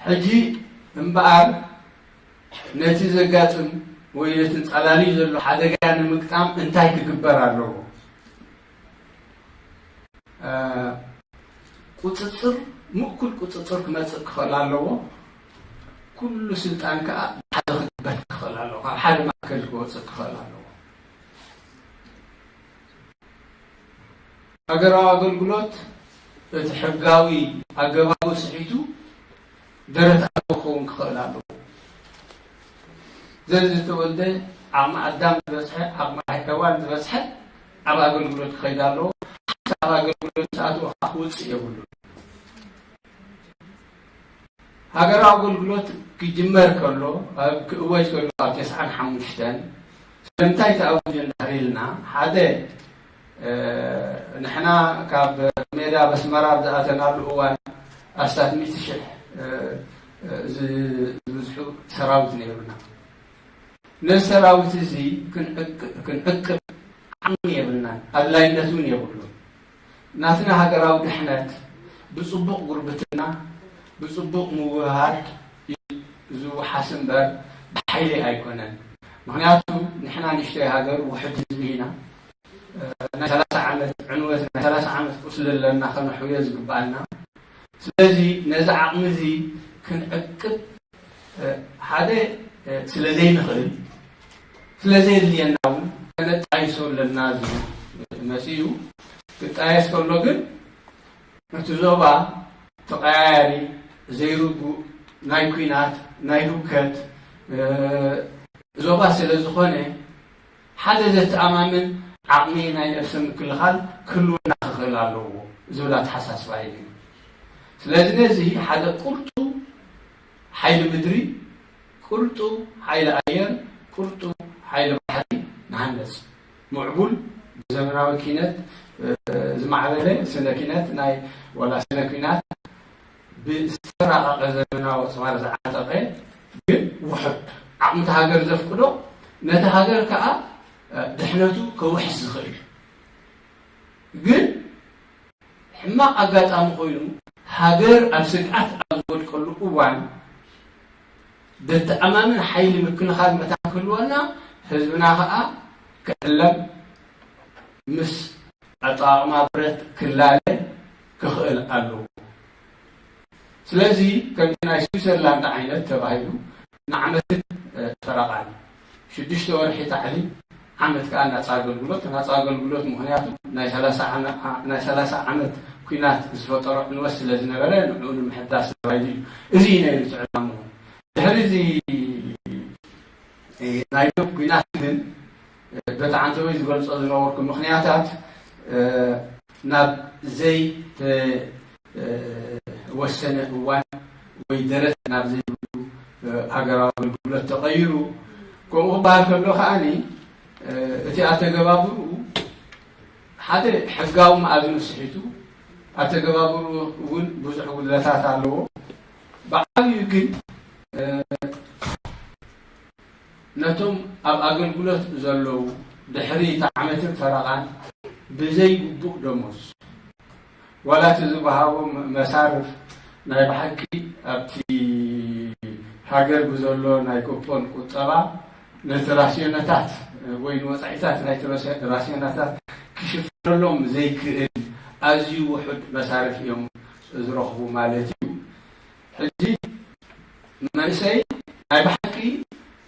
ሕጂ እምበኣር ነቲ ዘጋጥም ወይ ነቲ ጸላልዩ ዘሎ ሓደጋ ንምግጣም እንታይ ክግበር ኣለዎ? እ፣ ቁጽጽር፣ ምእኩል ቁጽጽር ክመጽእ ክኽእል ኣለዎ። ኩሉ ስልጣን ከኣ ብሓደ ክግበር ክኽእል ኣለዎ። ካብ ሓደ ማእከል ክወጽእ ክኽእል ኣለዎ። ሃገራዊ ኣገልግሎት እቲ ሕጋዊ ኣገባቡ ስሒቱ ደረት ኣልቦ ክኸውን ክኽእል ኣለዎ። ዘዚ ዝተወልደ ዓቕሚ ኣዳም ዝበጽሐ፣ ዓቕሚ ሄዋን ዝበጽሐ ኣብ ኣገልግሎት ክኸይድ ኣለዎ። ሓንቲ ኣብ ኣገልግሎት ዝኣተወ ከዓ ክወጽእ የብሉን። ሃገራዊ ኣገልግሎት ክጅመር ከሎ፣ ኣብ ክእወጅ ከሎ ኣብ ተስዓን ሓሙሽተን ስለምንታይ ተኣወጀ እንድሕር ኢልና፣ ሓደ፣ እ፣ ንሕና ካብ ሜዳ ኣብ ኣስመራ ኣብ ዝኣተናሉ እዋን ኣስታት ሚእቲ ሽሕ፣ እ፣ እ፣ ዝ-፣ ዝብዝሑ ሰራዊት ነይሩና። ነዚ ሰራዊት እዚ ክንዕቅ-፣ ክንዕቅብ ዓቕሚ የብልናን፣ ኣድላይነት እውን የብሉን። ናትና ሃገራዊ ድሕነት ብጽቡቕ ጉርብትና፣ ብጽቡቕ ምውህሃድ እዩ ዝወሓስ እምበር ብሓይሊ ኣይኮነን። ምኽንያቱ ንሕና ንእሽተይ ሃገር፣ ውሑድ ህዝቢ ኢና። ናይ ሰላሳ ዓመት ዕንወት፣ ናይ ሰላሳ ዓመት ቁስሊ ኣለና ከነሕውዮ ዝግብኣና። ስለዚ ነዚ ዓቕሚ እዚ ክንዕቅብ፣ እ፣ ሓደ፣ እ፣ ስለ ዘይንኽእል፣ ስለ ዘየድልየና እውን ከነጣይሶ ኣለና ዝብል መፂኡ። ክጣየስ ከሎ ግን እቲ ዞባ ተቐያያሪ፣ ዘይርጉእ፣ ናይ ኲናት፣ ናይ ህውከት፣ እ፣ ዞባ ስለ ዝኾነ፣ ሓደ ዘተኣማምን ዓቕሚ ናይ ነብሰ ምክልኻል ክህልወና ክኽእል ኣለዎ ዝብል ኣተሓሳስባ እዩ። ስለዚ ነዚ ሓደ ቅርጡው ሓይሊ ምድሪ፣ ቅርጡው ሓይሊ ኣየር፣ ቅርጡው ሓይሊ ባሕሪ ንሃንጽ። ምዕቡል፣ ብዘመናዊ ኪነት፣ እ፣ ዝማዕበለ ስነ ኪነት፣ ናይ ዋላ ስነ ኲናት ብዝተራቐቐ ዘመናዊ ኣጽዋር ዝዓጠቐ፣ ግን ውሑድ ዓቕሚ እታ ሃገር ዘፍቅዶ፣ ነቲ ሃገር ከኣ፣ እ፣ ድሕነቱ ከውሕስ ዝኽእል። ግን ሕማቕ ኣጋጣሚ ኮይኑ፣ ሃገር ኣብ ስግኣት ኣብ ዝወድቀሉ እዋን፣ ዘተኣማምን ሓይሊ ምክልኻል መታን ክህልወና፣ ህዝብና ኸኣ ክዕለም፣ ምስ ኣጠቓቕማ ብረት ክላለ ክኽእል ኣለዎ። ስለዚ ከምቲ ናይ ስዊዘርላንድ ዓይነት ተባሂሉ ንዓመትን ፈረቓን ሽዱሽተ ወርሒ ታዕሊም፣ ዓመት ከኣ ናጻ ኣገልግሎት። ናጻ ኣገልግሎት ምኽንያቱ ናይ ሰላሳ ዓመ-፣ ናይ ሰላሳ ዓመት ኲናት ዝፈጠሮ ዕንወት ስለ ዝነበረ ንዕኡ ንምሕዳስ ተባሂሉ እዩ። እዚ እዩ ነይሩ እቲ ዕላምኡ። ድሕሪ እዚ ናይ ዶብ ኲናት ግን በቲ ዓንተወይ ዝገልጾ ዝነበርኩ ምኽንያታት ናብ ዘይተ-፣ ወሰነ እዋን ወይ ደረት ናብ ዘይብሉ ሃገራዊ ኣገልግሎት ተቐይሩ። ከምኡ ክበሃል ከሎ ከኣኒ እቲ ኣተገባብርኡ ሓደ ሕጋዊ መኣዝኑ ስሒቱ፣ ኣተገባብርኡ እውን ብዙሕ ጉድለታት ኣለዎ። ብዓብዩ ግን ነቶም ኣብ ኣገልግሎት ዘለዉ ድሕሪ እቲ ዓመትን ፈረቓን ብዘይግቡእ ደሞዝ ዋላ እቲ ዝወሃቦም መሳርፍ ናይ ብሓቂ ኣብቲ ሃገር ብዘሎ ናይ ኩፖን ቁጠባ ነቲ ራስዮነታት ወይ ንወጻኢታት ናይቲ ራስዮ-፣ ራስዮነታት ክሽፍነሎም ዘይክእል ኣዝዩ ውሑድ መሳርፍ እዮም ዝረኽቡ ማለት እዩ። ሕጂ መንእሰይ ናይ ብሓቂ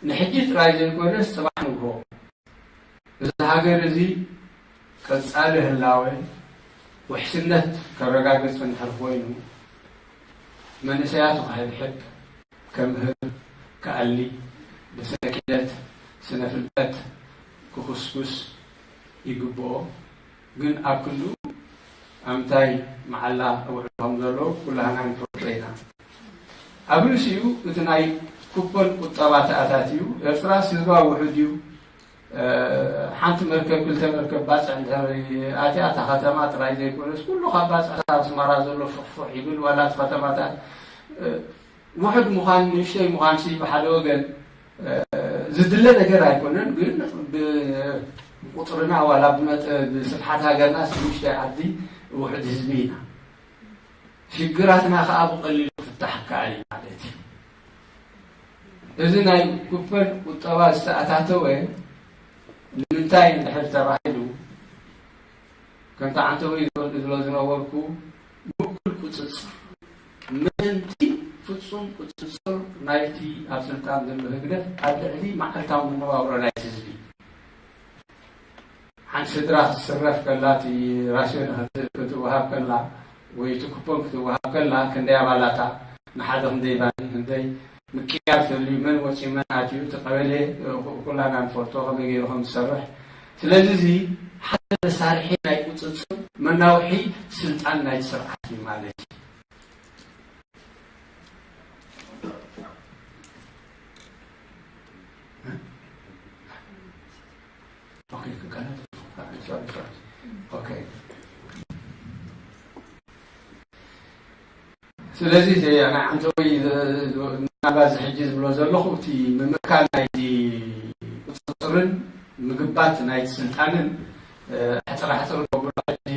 ንሕጂ ጥራይ ዘይኮነስ ጽባሕ ንግሆ እዚ ሃገር እዚ ቀጻሊ ህላወ ውሕስነት ከረጋግጽ እንድሕር ኮይኑ መንእሰያቱ ክሕብሕብ፣ ከምህር፣ ክኣሊ፣ ብስነ ኪነት፣ ስነ ፍልጠት ክኹስኩስ ይግብኦ። ግን ኣብ ክንድኡ ኣብ ምንታይ መዓላ ውዕሉ ከም ዘሎ ኩላህና ንፈልጦ ኢና። ኣብ ርእሲኡ እቲ ናይ ኩፖን ቁጠባ ተኣታትዩ፣ ኤርትራስ ህዝባ ውሑድ እዩ፣ እ፣ ሓንቲ መርከብ ክልተ መርከብ ባጽዕ እንድሕር ኣትያ እታ ከተማ ጥራይ ዘይኮነስ ኩሉ ካብ ባጽዕ ኣብ ኣስመራ ዘሎ ፉሕፉሕ ይብል፣ ዋላ እቲ ከተማታት፣ እ፣ ውሑድ ምዃን ንእሽተይ ምዃን ሲ ብሓደ ወገን፣ እ፣ ዝድለ ነገር ኣይኮነን፣ ግን ብቁጽርና ዋላ ብመጠ-፣ ብስፍሓት ሃገርናስ ንእሽተይ ዓዲ ውሑድ ህዝቢ ኢና። ሽግራትና ከኣ ብቐሊሉ ክፍታሕ ይከኣል እዩ ማለት እዩ። እዚ ናይ ኩፐን ቁጠባ ዝተኣታተወ ንምንታይ እንድሕር ተባሂሉ፣ ከምቲ ዓንተወይ ዝብል ዝብሎ ዝነበርኩ፣ ምእኩል ቁጽጽር፣ ምእንቲ ፍጹም ቁጽጽር ናይቲ ኣብ ስልጣን ዘሎ ህግደፍ ኣብ ልዕሊ መዓልታዊ መነባብሮ ናይቲ ህዝቢ። ሓንቲ ስድራ ክትስረፍ ከላ፣ እቲ ራስዮ ንክት-፣ ክትወሃብ ከላ፣ ወይ እቲ ኩፖን ክትወሃብ ከላ፣ ክንደይ ኣባላታ፣ ንሓደ ክንደይ ባኒ፣ ክንደይ ምቅያር ተልዩ፣ መን ወፂኡ፣ መን ኣትዩ፣ እቲ ቀበሌ፣ እ፣ ኩ-፣ ኩላና ንፈልጦ ከመይ ገይሩ ከም ዝሰርሕ። ስለዚ፣ እዚ ሓደ መሳርሒ ናይ ቁፅፅር፣ መናውሒ ስልጣን ናይቲ ስርዓት እዩ ማለት እዩ። ኦኬ፣ ክቀነጥ። ሶሪ፣ ሶሪ። ኦኬ። ስለዚ፣ እቲ ናይ ዓንተወይ፣ እ፣ ምናልባት እዚ ሕጂ ዝብሎ ዘለኹ፣ እቲ ምምካን ናይቲ ቁፅፅርን ምግባት ናይቲ ስልጣንን፣ እ፣ ሕፅር ሕፅር ከብሎ ሕጂ፣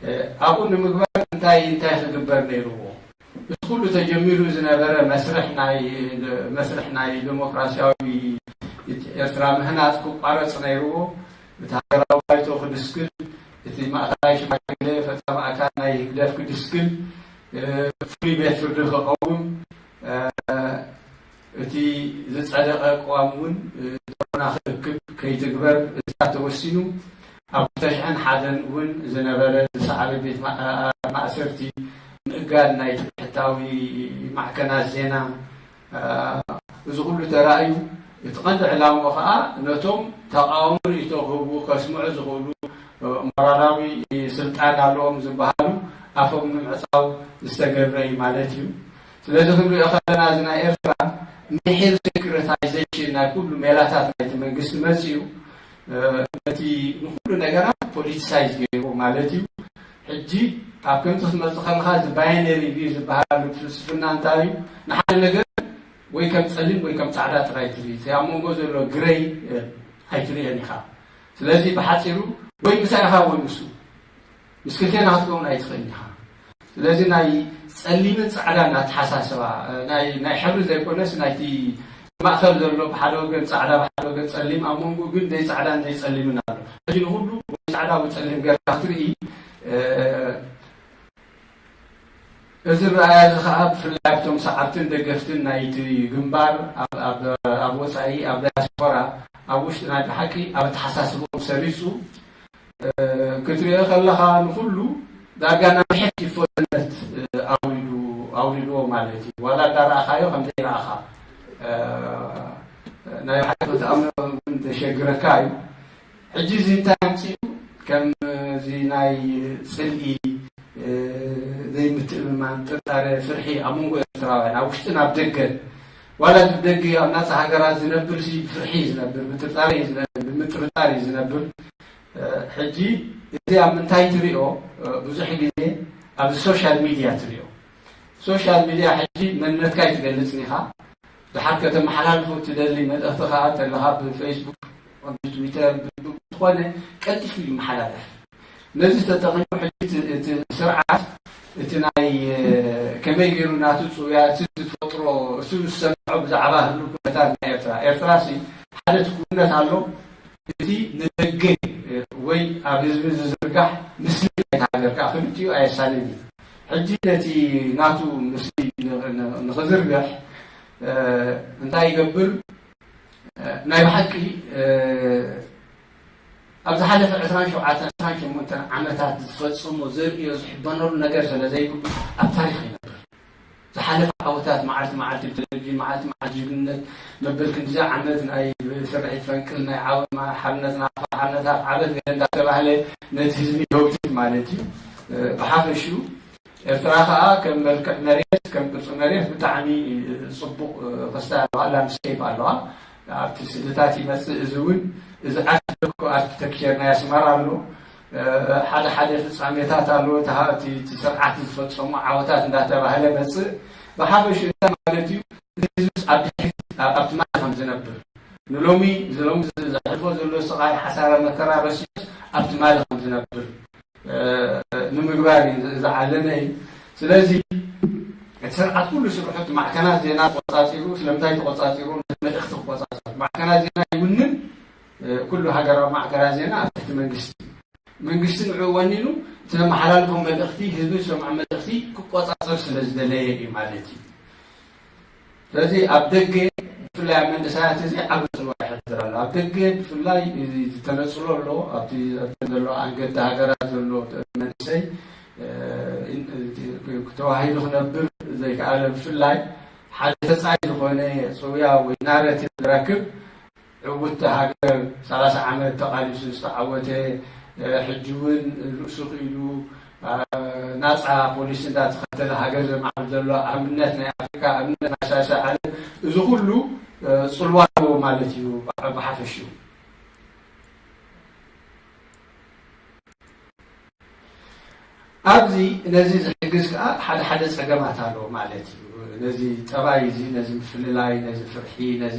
እ፣ ኣብኡ ንምግባር እንታይ እንታይ ክግበር ነይርዎ? እቲ ኩሉ ተጀሚሩ ዝነበረ መስርሕ ናይ፣ መስርሕ ናይ ዴሞክራሲያዊ ኤርትራ ምህናጽ ክቋረጽ ነይርዎ። እቲ ሃገራዊ ባይቶ ክድስክል፣ እቲ ማእከላይ ሽማግለ ፈጻሚ ኣካል ናይ ህግደፍ ክድስክል፣ እ፣ ፍሉይ ቤት ፍርዲ ክቐውም፣ እ፣ እቲ ዝጸደቐ ቅዋም እውን፣ እ፣ ዶሮና ክእክብ ከይትግበር እዛ ተወሲኑ። ኣብ ክልተ ሽሕን ሓደን እውን ዝነበረ ዝሰዓበ ቤት ማ-፣ ኣ-፣ ኣ-፣ ማእሰርቲ፣ ምእጋድ ናይ ትምክሕታዊ ማዕከናት ዜና፣ እ፣ እዚ ኩሉ ተራእዩ፣ እቲ ቀንዲ ዕላምኡ ኸኣ ነቶም ተቓውሞ ርእይቶ ክህቡ፣ ከስምዑ ዝኽእሉ፣ እ፣ ሞራላዊ ስልጣን ኣለዎም ዝበሃሉ ኣፎም ንምዕጻው ዝተገብረ እዩ ማለት እዩ። ስለዚ ክንሪኦ ከለና፣ እዚ ናይ ኤርትራ ምሒር ሴኩሪታይዜሽን ናይ ኩሉ ሜላታት ናይቲ መንግስቲ መጺኡ፣ እ፣ ነቲ ንኩሉ ነገራት ፖሊቲሳይዝ ገይርዎ ማለት እዩ። ሕጂ ኣብ ከምዚ ክትመጽእ ከለኻ፣ እዚ ባይነሪ ቪው ዝበሃል ፍልስፍና እንታይ እዩ? ንሓደ ነገር ወይ ከም ጸሊም ወይ ከም ጻዕዳ ጥራይ ትርኢ። እቲ ኣብ መንጎ ዘሎ ግረይ፣ እ፣ ኣይትርእዮን ኢኻ። ስለዚ ብሓጺሩ ወይ ምሳይ ኢኻ ወይ ምስኡ። ምስ ክልቴና ክትከውን ኣይትኽእልን ኢኻ። ስለዚ ናይ ጸሊምን ጻዕዳን ኣተሓሳስባ፣ ናይ፣ ናይ ሕብሪ ዘይኮነስ ናይቲ ማእከል ዘሎ ብሓደ ወገን ጻዕዳ ብሓደ ወገን ጸሊም፣ ኣብ መንጎ ግን ዘይጻዕዳን ዘይጸሊምን ኣሎ። ሕጂ ንኹሉ ወይ ጻዕዳ ወይ ጸሊም ጌርካ ክትርኢ፣ እ፣ እዚ ረኣያ እዚ ኸኣ ብፍላይ ኣብቶም ሰዓብትን ደገፍትን ናይቲ ግንባር ኣብ፣ ኣብ፣ ኣብ ወጻኢ፣ ኣብ ዳያስፖራ፣ ኣብ ውሽጢ ናይ ብሓቂ ኣብ ኣተሓሳስብኦም ሰሪጹ፣ እ፣ ክትሪኦ ከለኻ ንኹሉ ዳርጋ ናብ ሕት ይፈለነት፣ እ፣ ኣውሪዱ፣ ኣውሪድዎ ማለት እዩ። ዋላ እንዳረኣኻዮ ከም ዘይረኣኻ፣ እ፣ ናይ ብሓቂ ክትኣምኖ እውን ዘሸግረካ እዩ። ሕጂ እዚ እንታይ ኣምጺኡ? ከም እዚ ናይ ጽልኢ፣ እ፣ ዘይምትእምማን፣ ጥርጣረ፣ ፍርሒ ኣብ መንጎ ኤርትራውያን ኣብ ውሽጥን ኣብ ደገን፣ ዋላ እቲ ደገ ኣብ ናጻ ሃገራት ዝነብር ሲ ብፍርሒ እዩ ዝነብር፣ ብጥርጣረ እዩ ዝነብር፣ ብምጥርጣር እዩ ዝነብር። እ፣ ሕጂ እዚ ኣብ ምንታይ ትሪኦ? እ፣ ብዙሕ ግዜ ኣብዚ ሶሻል ሚድያ ትሪኦ። ሶሻል ሚድያ ሕጂ መንነትካ ይትገልጽ ኢኻ። ድሓር ከተመሓላልፎ እትደሊ መልእኽቲ ኸኣ ተለኻ ብፌስቡክ፣ ብትዊተር፣ ብ-፣ ብ-፣ ዝኾነ ቀልጢፉ ይመሓላለፍ። ነዚ ተጠቒሙ ሕጂ እቲ፣ እቲ ስርዓት እቲ ናይ፣ እ፣ ከመይ ገይሩ ናቱ ጽውያ፣ እቲ ዝፈጥሮ፣ እሱ ዝሰምዖ ብዛዕባ ህሉ ኩነታት ናይ ኤርትራ። ኤርትራ ሲ ሓደ ትኩነት ኣሎ። እቲ ንደገ፣ እ፣ ወይ ኣብ ህዝቢ ዝዝርጋሕ ምስሊ ናይታ ሃገር ከኣ ክልቲኡ ኣየሳንን እዩ። ሕጂ ነቲ ናቱ ምስሊ ን-፣ ን-፣ ንኽዝርግሕ፣ እ፣ እንታይ ይገብር? እ፣ ናይ ብሓቂ፣ እ፣ ኣብ ዝሓለፈ ዕስራን ሸውዓተን፣ ዕስራን ሸሞንተን ዓመታት ዝፈጸሞ ዘርእዮ ዝሕበነሉ ነገር ስለ ዘይብሉ ኣብ ታሪኽ ይነብር። ዝሓለፈ ዓወታት መዓልቲ መዓልቲ ብቴሌቪዥን፣ መዓልቲ መዓልቲ ጅግንነት፣ መበል ክንዲዚ ዓመት ናይ ስርሒት ፈንቅል፣ ናይ ዓወት ማ-፣ ሓርነት ናፋ፣ ሓርነት ኣፍ ዓመት ገለ እንዳተባህለ ነቲ ህዝቢ የውትፍ ማለት እዩ። እ፣ ብሓፈሽኡ ኤርትራ ከኣ ከም መልክዕ መሬት፣ ከም ቅርጺ መሬት ብጣዕሚ ጽቡቕ፣ እ፣ ክስታይ ኣለዋ፣ ላንድስኬፕ ኣለዋ። ኣብቲ ስእልታት ይመጽእ። እዚ እውን፣ እዚ ኣርት ደኮ ኣርኪቴክቸር ናይ ኣስመራ ኣሎ። እ፣ ሓደ ሓደ ፍጻሜታት ኣለዎ። እቲ ሃ-፣ እቲ፣ እቲ ስርዓት ዝፈጸሞ ዓወታት እንዳተባህለ መጽእ። ብሓፈሽኡ እንታይ ማለት እዩ? እዚ ህዝብስ ኣብ ድሕሪት፣ ኣብ፣ ኣብ ትማሊ ከም ዝነብር፣ ንሎሚ፣ እዚ ሎሚ ዝ-፣ ዘሕልፎ ዘሎ ስቓይ፣ ሓሳረ መከራ ረሲዑስ ኣብ ትማሊ ከም ዝነብር፣ እ፣ ንምግባር እዩ ዝ-፣ ዝዓለመ እዩ። ስለዚ፣ እቲ ስርዓት ኩሉ ስርሑ እቲ ማዕከናት ዜና ተቆጻጺሩ፣ ስለምንታይ ተቆጻጺሩ? ነቲ መልእኽቲ ክቆጻጸር። ማዕከናት ዜና ይውንን፣ እ፣ ኩሉ ሃገራዊ ማዕከናት ዜና ኣብ ትሕቲ መንግስቲ። መንግስቲ ንዕኡ ወኒኑ፣ እቲ ዘመሓላልፎ መልእኽቲ፣ ህዝቢ ዝሰምዖ መልእኽቲ ክቆጻጸር ስለ ዝደለየ እዩ ማለት እዩ። ስለዚ ኣብ ደገ፣ ብፍላይ ኣብ መንእሰያት እዚ ዓቢ ጽልዋ ይሕድር ኣሎ። ኣብ ደገ ብፍላይ እዚ ተነጽሎ ኣሎ፣ ኣብቲ፣ ኣብቲ ዘሎ ኣንገዲ ሃገራት ዘሎ መንእሰይ፣ እ፣ ተዋሂዱ ክነብር ዘይከኣለ፣ ብፍላይ ሓደ ተጻይ ዝኾነ ጽውያ ወይ ናረቲቭ ዝረክብ፣ ዕውትቲ ሃገር፣ ሰላሳ ዓመት ተቓሊሱ ዝተዓወተ፣ እ፣ ሕጂ እውን ርእሱ ክኢሉ፣ እ፣ ናጻ ፖሊሲ እንዳተኸተለ ሃገር ዘማዕብል ዘሎ ኣብነት ናይ ኣፍሪካ፣ ኣብነት ናይ ሳልሳይ ዓለም፣ እዚ ኩሉ፣ እ፣ ጽልዋ ኣለዎ ማለት እዩ ብ-፣ ብሓፈሽኡ። ኣብዚ ነዚ ዝሕግዝ ከኣ ሓደ ሓደ ጸገማት ኣለዎ ማለት እዩ። ነዚ ጠባይ እዚ፣ ነዚ ምፍልላይ፣ ነዚ ፍርሒ፣ ነዚ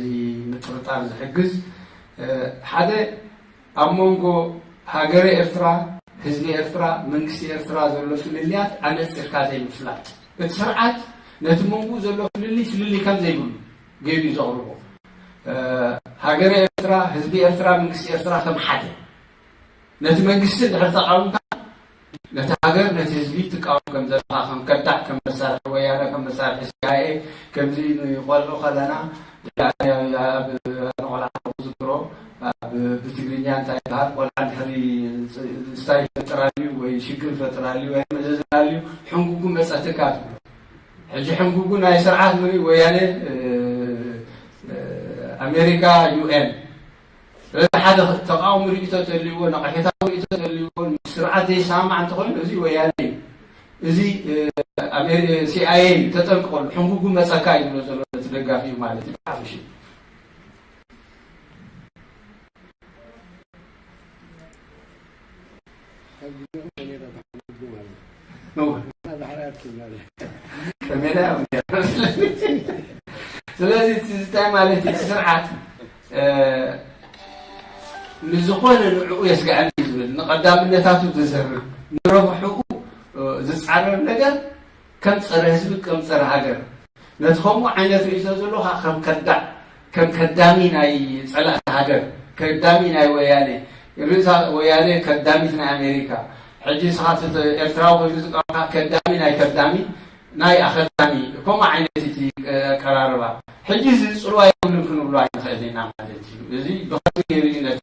ምጥርጣር ዝሕግዝ፣ እ፣ ሓደ ኣብ መንጎ ሃገረ ኤርትራ፣ ህዝቢ ኤርትራ፣ መንግስቲ ኤርትራ ዘሎ ፍልልያት ኣነጺርካ ዘይምፍላጥ። እቲ ስርዓት ነቲ መንጎኡ ዘሎ ፍልልይ፣ ፍልልይ ከም ዘይብሉ ገይሩ እዩ ዘቕርቦ። እ፣ ሃገረ ኤርትራ፣ ህዝቢ ኤርትራ፣ መንግስቲ ኤርትራ ከም ሓደ። ነቲ መንግስቲ እንድሕር ተቓዊምካ፣ ነቲ ሃገር፣ ነቲ ህዝቢ ትቃወም ከም ዘለኻ፣ ከም ከዳዕ፣ ከም መሳርሒ ወያነ፣ ከም መሳርሒ ሲ ኣይ ኤ፣ ከምዚ ንቆልዑ ከለና፣ ኣብ፣ ኣብ፣ ንቆልዓ ዝዝክሮ፣ ኣብ፣ ብትግርኛ እንታይ ይበሃል? ቆልዓ እንድሕሪ ስታይ ይፈጥራልዩ ወይ ሽግር ይፈጥራልዩ ወይ መዘዝናልዩ፣ ሕንጉጉ መጸትካ ትብሎ። ሕጂ ሕንጉጉ ናይ ስርዓት ምንዩ? ወያነ፣ እ፣ እ፣ ኣሜሪካ፣ ዩ ኤን። ስለዚ ሓደ ተቃውሞ ርእይቶ ተልይዎ፣ ነቐፌታዊ ርእይቶ ተልይዎ፣ ምስ ስርዓት ዘይሰማማዕ እንተኾይኑ፣ እዚ ወያነ እዩ። እዚ፣ እ፣ ኣሜሪ-፣ ሲ ኣይ ኤ እዩ፣ ተጠንቀቐሉ፣ ሕንጉጉ መጸካ እዩ ዝብሎ ዘሎ እቲ ደጋፊኡ ማለት እዩ፣ ብሓፈሽኡ። ካብ ግዜኦም ከመይ ኢሎም ክሓድጉ ማለት እዩ። እወ። እና ባሕሪ ኣርኪብ ማለት እዩ። ከመይ ኢሎም እዮም። ስለዚ እቲ እንታይ ማለት እዩ? እቲ ስርዓት፣ እ፣ ንዝኾነ ንዕኡ የስግዐኒ ዝብል፣ ንቐዳምነታቱ ዝዝርግ፣ ንረብሕኡ ዝፃረር ነገር ከም ፀረ ህዝቢ፣ ከም ፀረ ሃገር፣ ነቲ ከምኡ ዓይነት ርእይቶ ዘለካ ከም ከዳዕ፣ ከም ከዳሚ ናይ ፀላእቲ ሃገር፣ ከዳሚ ናይ ወያኔ፣ ርእሳ ወያኔ ከዳሚት ናይ ኣሜሪካ፣ ሕጂ ንስኻ እቲ ኤርትራዊ ኮይኑ ዝቀረብካ ከዳሚ ናይ ከዳሚ፣ ናይ ኣኸዳሚ፣ ከምኡ ዓይነት እቲ ኣቀራርባ። ሕጂ እዚ ፅልዋ የብሉን ክንብሎ ኣይንኽእል ኢና ማለት እዩ። እዚ ብኸመይ ገይሩ እዩ ነቲ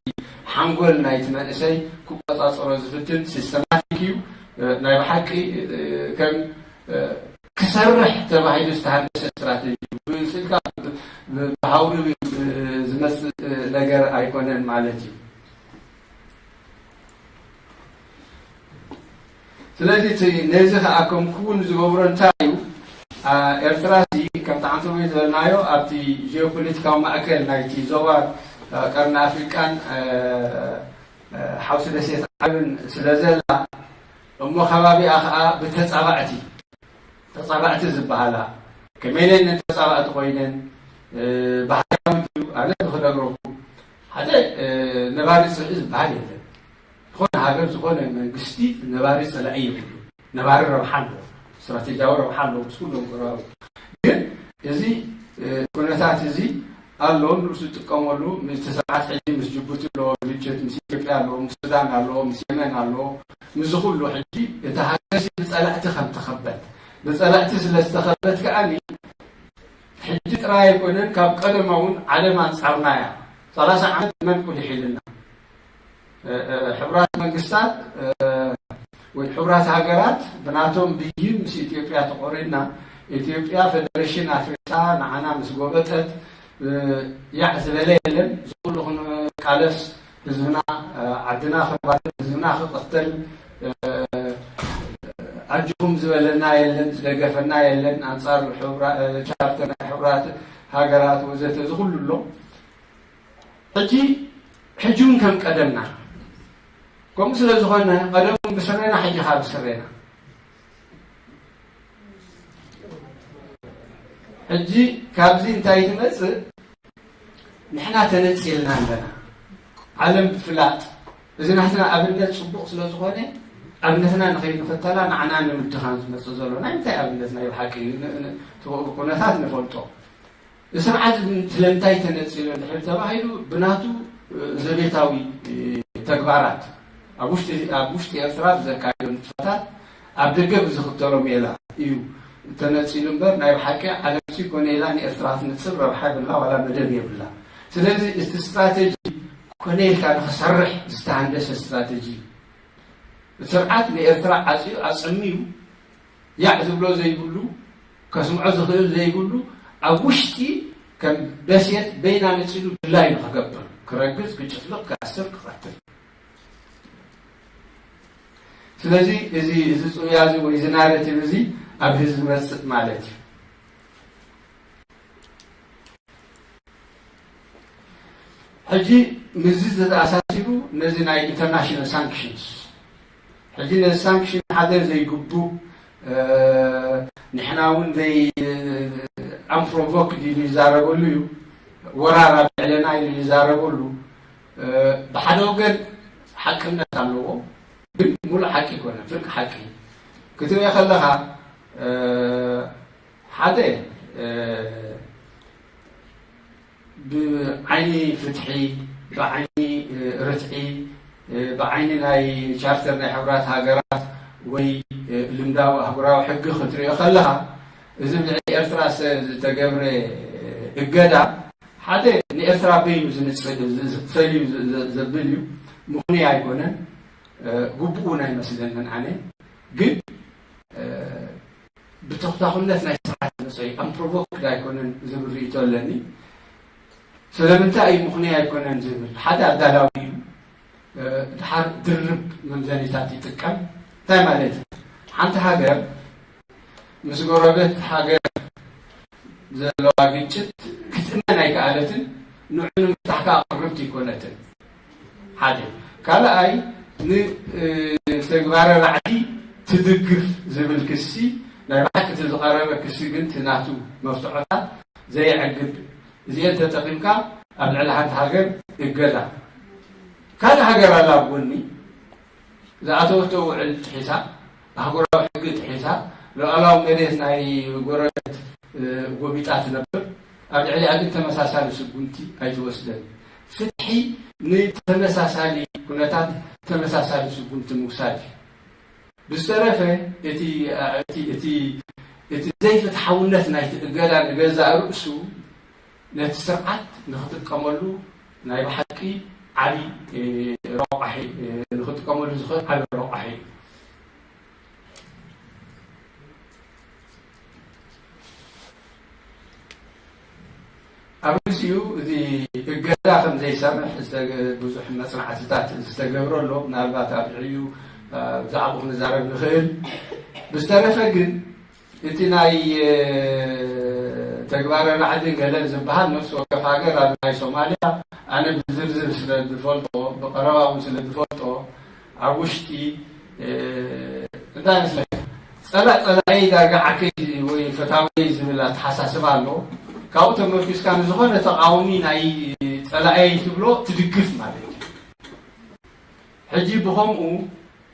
ሓንጎል ናይቲ መንእሰይ ክቆፃፀሮ ዝፍትን? ሲስተማቲክ እዩ። ናይ ብሓቂ ከም ክሰርሕ ተባሂሉ ዝተሃንደሰ ስትራቴጂ እዩ። ብስልካ ብሃውሪ ዝመፅእ ነገር ኣይኮነን ማለት እዩ። ስለዚ እቲ ነዚ ከዓ ከም ክውን ዝገብሮ እንታይ እዩ? ኤርትራ እዚ ከምቲ ዓንተቦይ ዝበልናዮ ኣብቲ ጂኦፖለቲካዊ ማእከል ናይቲ ዞባ ቀርኒ ኣፍሪቃን ሓውሲ ደሴት ዓረብን ስለ ዘላ፣ እሞ ከባቢኣ ከዓ ብተፃባእቲ ተፃባእቲ ዝበሃላ ከመይነን ተፃባእቲ ኮይነን ባህላዊ ድዩ? ኣነ ክነግረኩም፣ ሓደ ነባሪ ፅልኢ ዝበሃል የለን። ዝኾነ ሃገር፣ ዝኾነ መንግስቲ ነባሪ ፀላኢ የብሉ። ነባሪ ረብሓ ኣለዎ፣ ስትራቴጂያዊ ረብሓ ኣለዎ ምስ ኩሎም ጎረባብቲ። ግን እዚ ኩነታት እዚ ኣሎ፣ ንሱ ዝጥቀመሉ። ምስ ስርዓት ሕጂ ምስ ጅቡቲ ኣለዎ ግጭት፣ ምስ ኢትዮጵያ ኣለዎ፣ ምስ ሱዳን ኣለዎ፣ ምስ የመን ኣለዎ። ምስዚ ኩሉ ሕጂ እታ ሃገር ብፀላእቲ ከም ተኸበት፣ ብፀላእቲ ስለ ዝተኸበት ከዓኒ ሕጂ ጥራይ ኣይኮነን፣ ካብ ቀደማ እውን ዓለም ኣንጻርና እያ። ሰላሳ ዓመት መን ቁሊሕ ኢልና? ሕቡራት መንግስታት ወይ ሕቡራት ሃገራት ብናቶም ብይን ምስ ኢትዮጵያ ተቆሪና፣ ኢትዮጵያ ፌደሬሽን ኣፍሪካ ንዓና ምስ ጎበጠት፣ ያዕ ዝበለ የለን። ዝኩሉ ክንቃለስ ህዝብና ዓድና ክባድል፣ ህዝብና ክቕተል፣ ኣጅኹም ዝበለና የለን፣ ዝደገፈና የለን። ኣንጻር ቻርተር ናይ ሕቡራት ሃገራት ወዘተ ዝኩሉ ኣሎ። ሕጂ ሕጂ እውን ከም ቀደምና ከምኡ ስለ ዝኾነ፣ ቀደም እውን ብስሬና፣ ሕጂ ከዓ ብስሬና። ሕጂ ካብዚ እንታይ ትመፅእ? ንሕና ተነፂልና ኣለና። ዓለም ብፍላጥ እዚ ናትና ኣብነት ፅቡቕ ስለ ዝኾነ፣ ኣብነትና ንኸይንኽተላ ንዓና ንምድኻም ዝመፅእ ዘሎ ናይ ምንታይ ኣብነት? ናይ ብሓቂ ኩነታት ንፈልጦ። ስርዓት ስለምንታይ ተነፂሉ እንድሕር ተባሂሉ፣ ብናቱ ዘቤታዊ ተግባራት ኣብ ውሽጢ ኤርትራ ብዘካየዶ ንጥፈታት፣ ኣብ ደገ ብዝኽተሎ ሜላ እዩ ተነፂሉ እምበር፣ ናይ ብሓቂ ዓለም ሲ ኮነ ኢላ ንኤርትራ ትነፅር ረብሓ የብላ ዋላ መደብ የብላ። ስለዚ እቲ ስትራተጂ ኮነ ኢልካ ንክሰርሕ ዝተሃንደሰ ስትራተጂ እዩ። ስርዓት ንኤርትራ ዓፅዩ ኣፀምዩ፣ ያዕ ዝብሎ ዘይብሉ፣ ከስምዖ ዝኽእል ዘይብሉ፣ ኣብ ውሽጢ ከም ደሴት በይና ነፂሉ ድላዩ ንክገብር፣ ክረግፅ፣ ክጭፍልቕ፣ ክኣስር፣ ክቐትል። ስለዚ እዚ እዚ ፅውያ እዚ ወይ እዚ ናረቲቭ እዚ ኣብ ህዝቢ መፅእ ማለት እዩ። ሕጂ ምስዚ ዝተኣሳሲሩ ነዚ ናይ ኢንተርናሽናል ሳንክሽንስ፣ ሕጂ ነዚ ሳንክሽን ሓደ ዘይግቡ፣ ንሕና እውን ዘይ ኣምፕሮቮክ ኢሉ ይዛረበሉ እዩ። ወራር ኣብ ልዕለና ኢሉ ይዛረበሉ። ብሓደ ወገን ሓቅነት ኣለዎ፣ ግን ሙሉእ ሓቂ ይኮነ፣ ፍርቂ ሓቂ ክትሪኦ ከለኻ ሓደ ብዓይኒ ፍትሒ፣ ብዓይኒ ርትዒ፣ ብዓይኒ ናይ ቻርተር ናይ ሕቡራት ሃገራት ወይ ልምዳዊ ኣህጉራዊ ሕጊ ክትሪኦ ከለኻ፣ እዚ ብልዕሊ ኤርትራ ዝተገብረ እገዳ ሓደ ንኤርትራ በይኑ ዝንጽል ፈልዩ ዘብል እዩ። ምኽንያ ኣይኮነን፣ ግቡእ እውን ኣይመስለንን ኣነ። ግን ብተኽታኽነት ናይ ስርዓት መፅኦ እዩ። ኣምፕሮቮክድ ኣይኮነን ዝብል ርእይቶ ኣለኒ። ስለምንታይ እዩ ምኽንያ ኣይኮነን ዝብል ሓደ ኣዳላዊ እዩ። ድሓር ድርብ መምዘኒታት ይጥቀም። እንታይ ማለት እዩ? ሓንቲ ሃገር ምስ ጎረቤት ሃገር ዘለዋ ግጭት ክትእመን ኣይከኣለትን፣ ንዑ ንምፍታሕ ከዓ ቅርብቲ ኣይኮነትን። ሓደ ካልኣይ ንተግባረ ራዕዲ ትድግፍ ዝብል ክሲ፣ ናይ ብሓቂ እቲ ዝቐረበ ክሲ ግን እቲ ናቱ መፍትሖታት ዘየዕግብ፣ እዚአን ተጠቒምካ ኣብ ልዕሊ ሓንቲ ሃገር እገዳ። ካልእ ሃገር ኣላ ኣብ ጎኒ ዝኣተወቶ ውዕል ጥሒሳ፣ ኣህጉራዊ ሕጊ ጥሒሳ፣ ሉዓላዊ መሬት ናይ ጎረቤት፣ እ፣ ጎቢጣ ትነብር፣ ኣብ ልዕሊኣ ግን ተመሳሳሊ ስጉምቲ ኣይትወስደን። ፍትሒ ንተመሳሳሊ ኩነታት ተመሳሳሊ ስጉምቲ ምውሳድ እዩ። ብዝተረፈ እቲ፣ እቲ፣ እቲ፣ እቲ ዘይፍትሓውነት ናይቲ እገዳ ንገዛእ ርእሱ ነቲ ስርዓት ንኽጥቀመሉ ናይ ብሓቂ ዓቢ፣ እ፣ ረቋሒ፣ እ፣ ንኽጥቀመሉ ዝኽእል ዓቢ ረቋሒ እዩ። ኣብ ርእሲኡ እቲ እገዳ ከም ዘይሰርሕ ዝተገ-፣ ብዙሕ መጽናዕትታት ዝተገብረ ኣሎ። ምናልባት ኣብ ልዕሊኡ፣ እ፣ ብዛዕባኡ ክንዛረብ ንኽእል። ብዝተረፈ ግን እቲ ናይ፣ እ፣ ተግባረ ራዕድን ገለን ዝበሃል ነፍሲ ወከፍ ሃገር ኣብ ናይ ሶማልያ ኣነ ብዝርዝር ስለ ዝፈልጦ፣ ብቐረባ እውን ስለ ዝፈልጦ፣ ኣብ ውሽጢ፣ እ፣ እንታይ ይመስለካ? ጸላእ ጸላእየይ ዳርጋ ዓርከይ ወይ ፈታውየይ ዝብል ኣተሓሳስባ ኣሎ። ካብኡ ተመርኪስካ ንዝኾነ ተቃዋሚ ናይ ጸላእየይ ትብሎ ትድግፍ ማለት እዩ። ሕጂ ብኸምኡ፣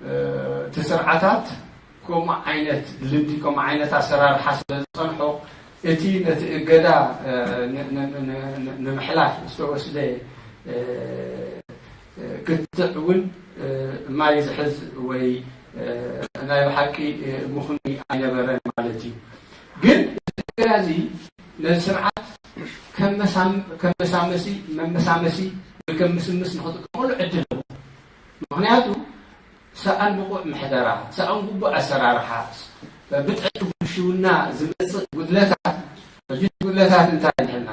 እ፣ እቲ ስርዓታት ከምኡ ዓይነት ልምዲ፣ ከምኡ ዓይነት ኣሰራርሓ ስለ ዝጸንሖ፣ እቲ ነቲ እገዳ፣ እ፣ ን-፣ ን-፣ ን-፣ ን-፣ ንምሕላፍ ዝተወስደ፣ እ፣ እ፣ ክትዕ እውን፣ እ፣ ማይ ዝሕዝ ወይ፣ እ፣ ናይ ብሓቂ፣ እ፣ ምኽኑይ ኣይነበረን ማለት እዩ። ግን እዚ እገዳ እዚ ነዚ ስርዓት ከም መሳም-፣ ከም መሳመሲ፣ መመሳመሲ ወይ ከም ምስምስ ንኽጥቀመሉ ዕድል ኣለዎ። ምኽንያቱ ሰኣን ብቑዕ ምሕደራ፣ ሰኣን ግቡእ ኣሰራርሓ፣ ብጠንቂ ብልሽውና ዝመጽእ ጉድለታት፣ ሕጂ ጉድለታት እንታይ ኣለና?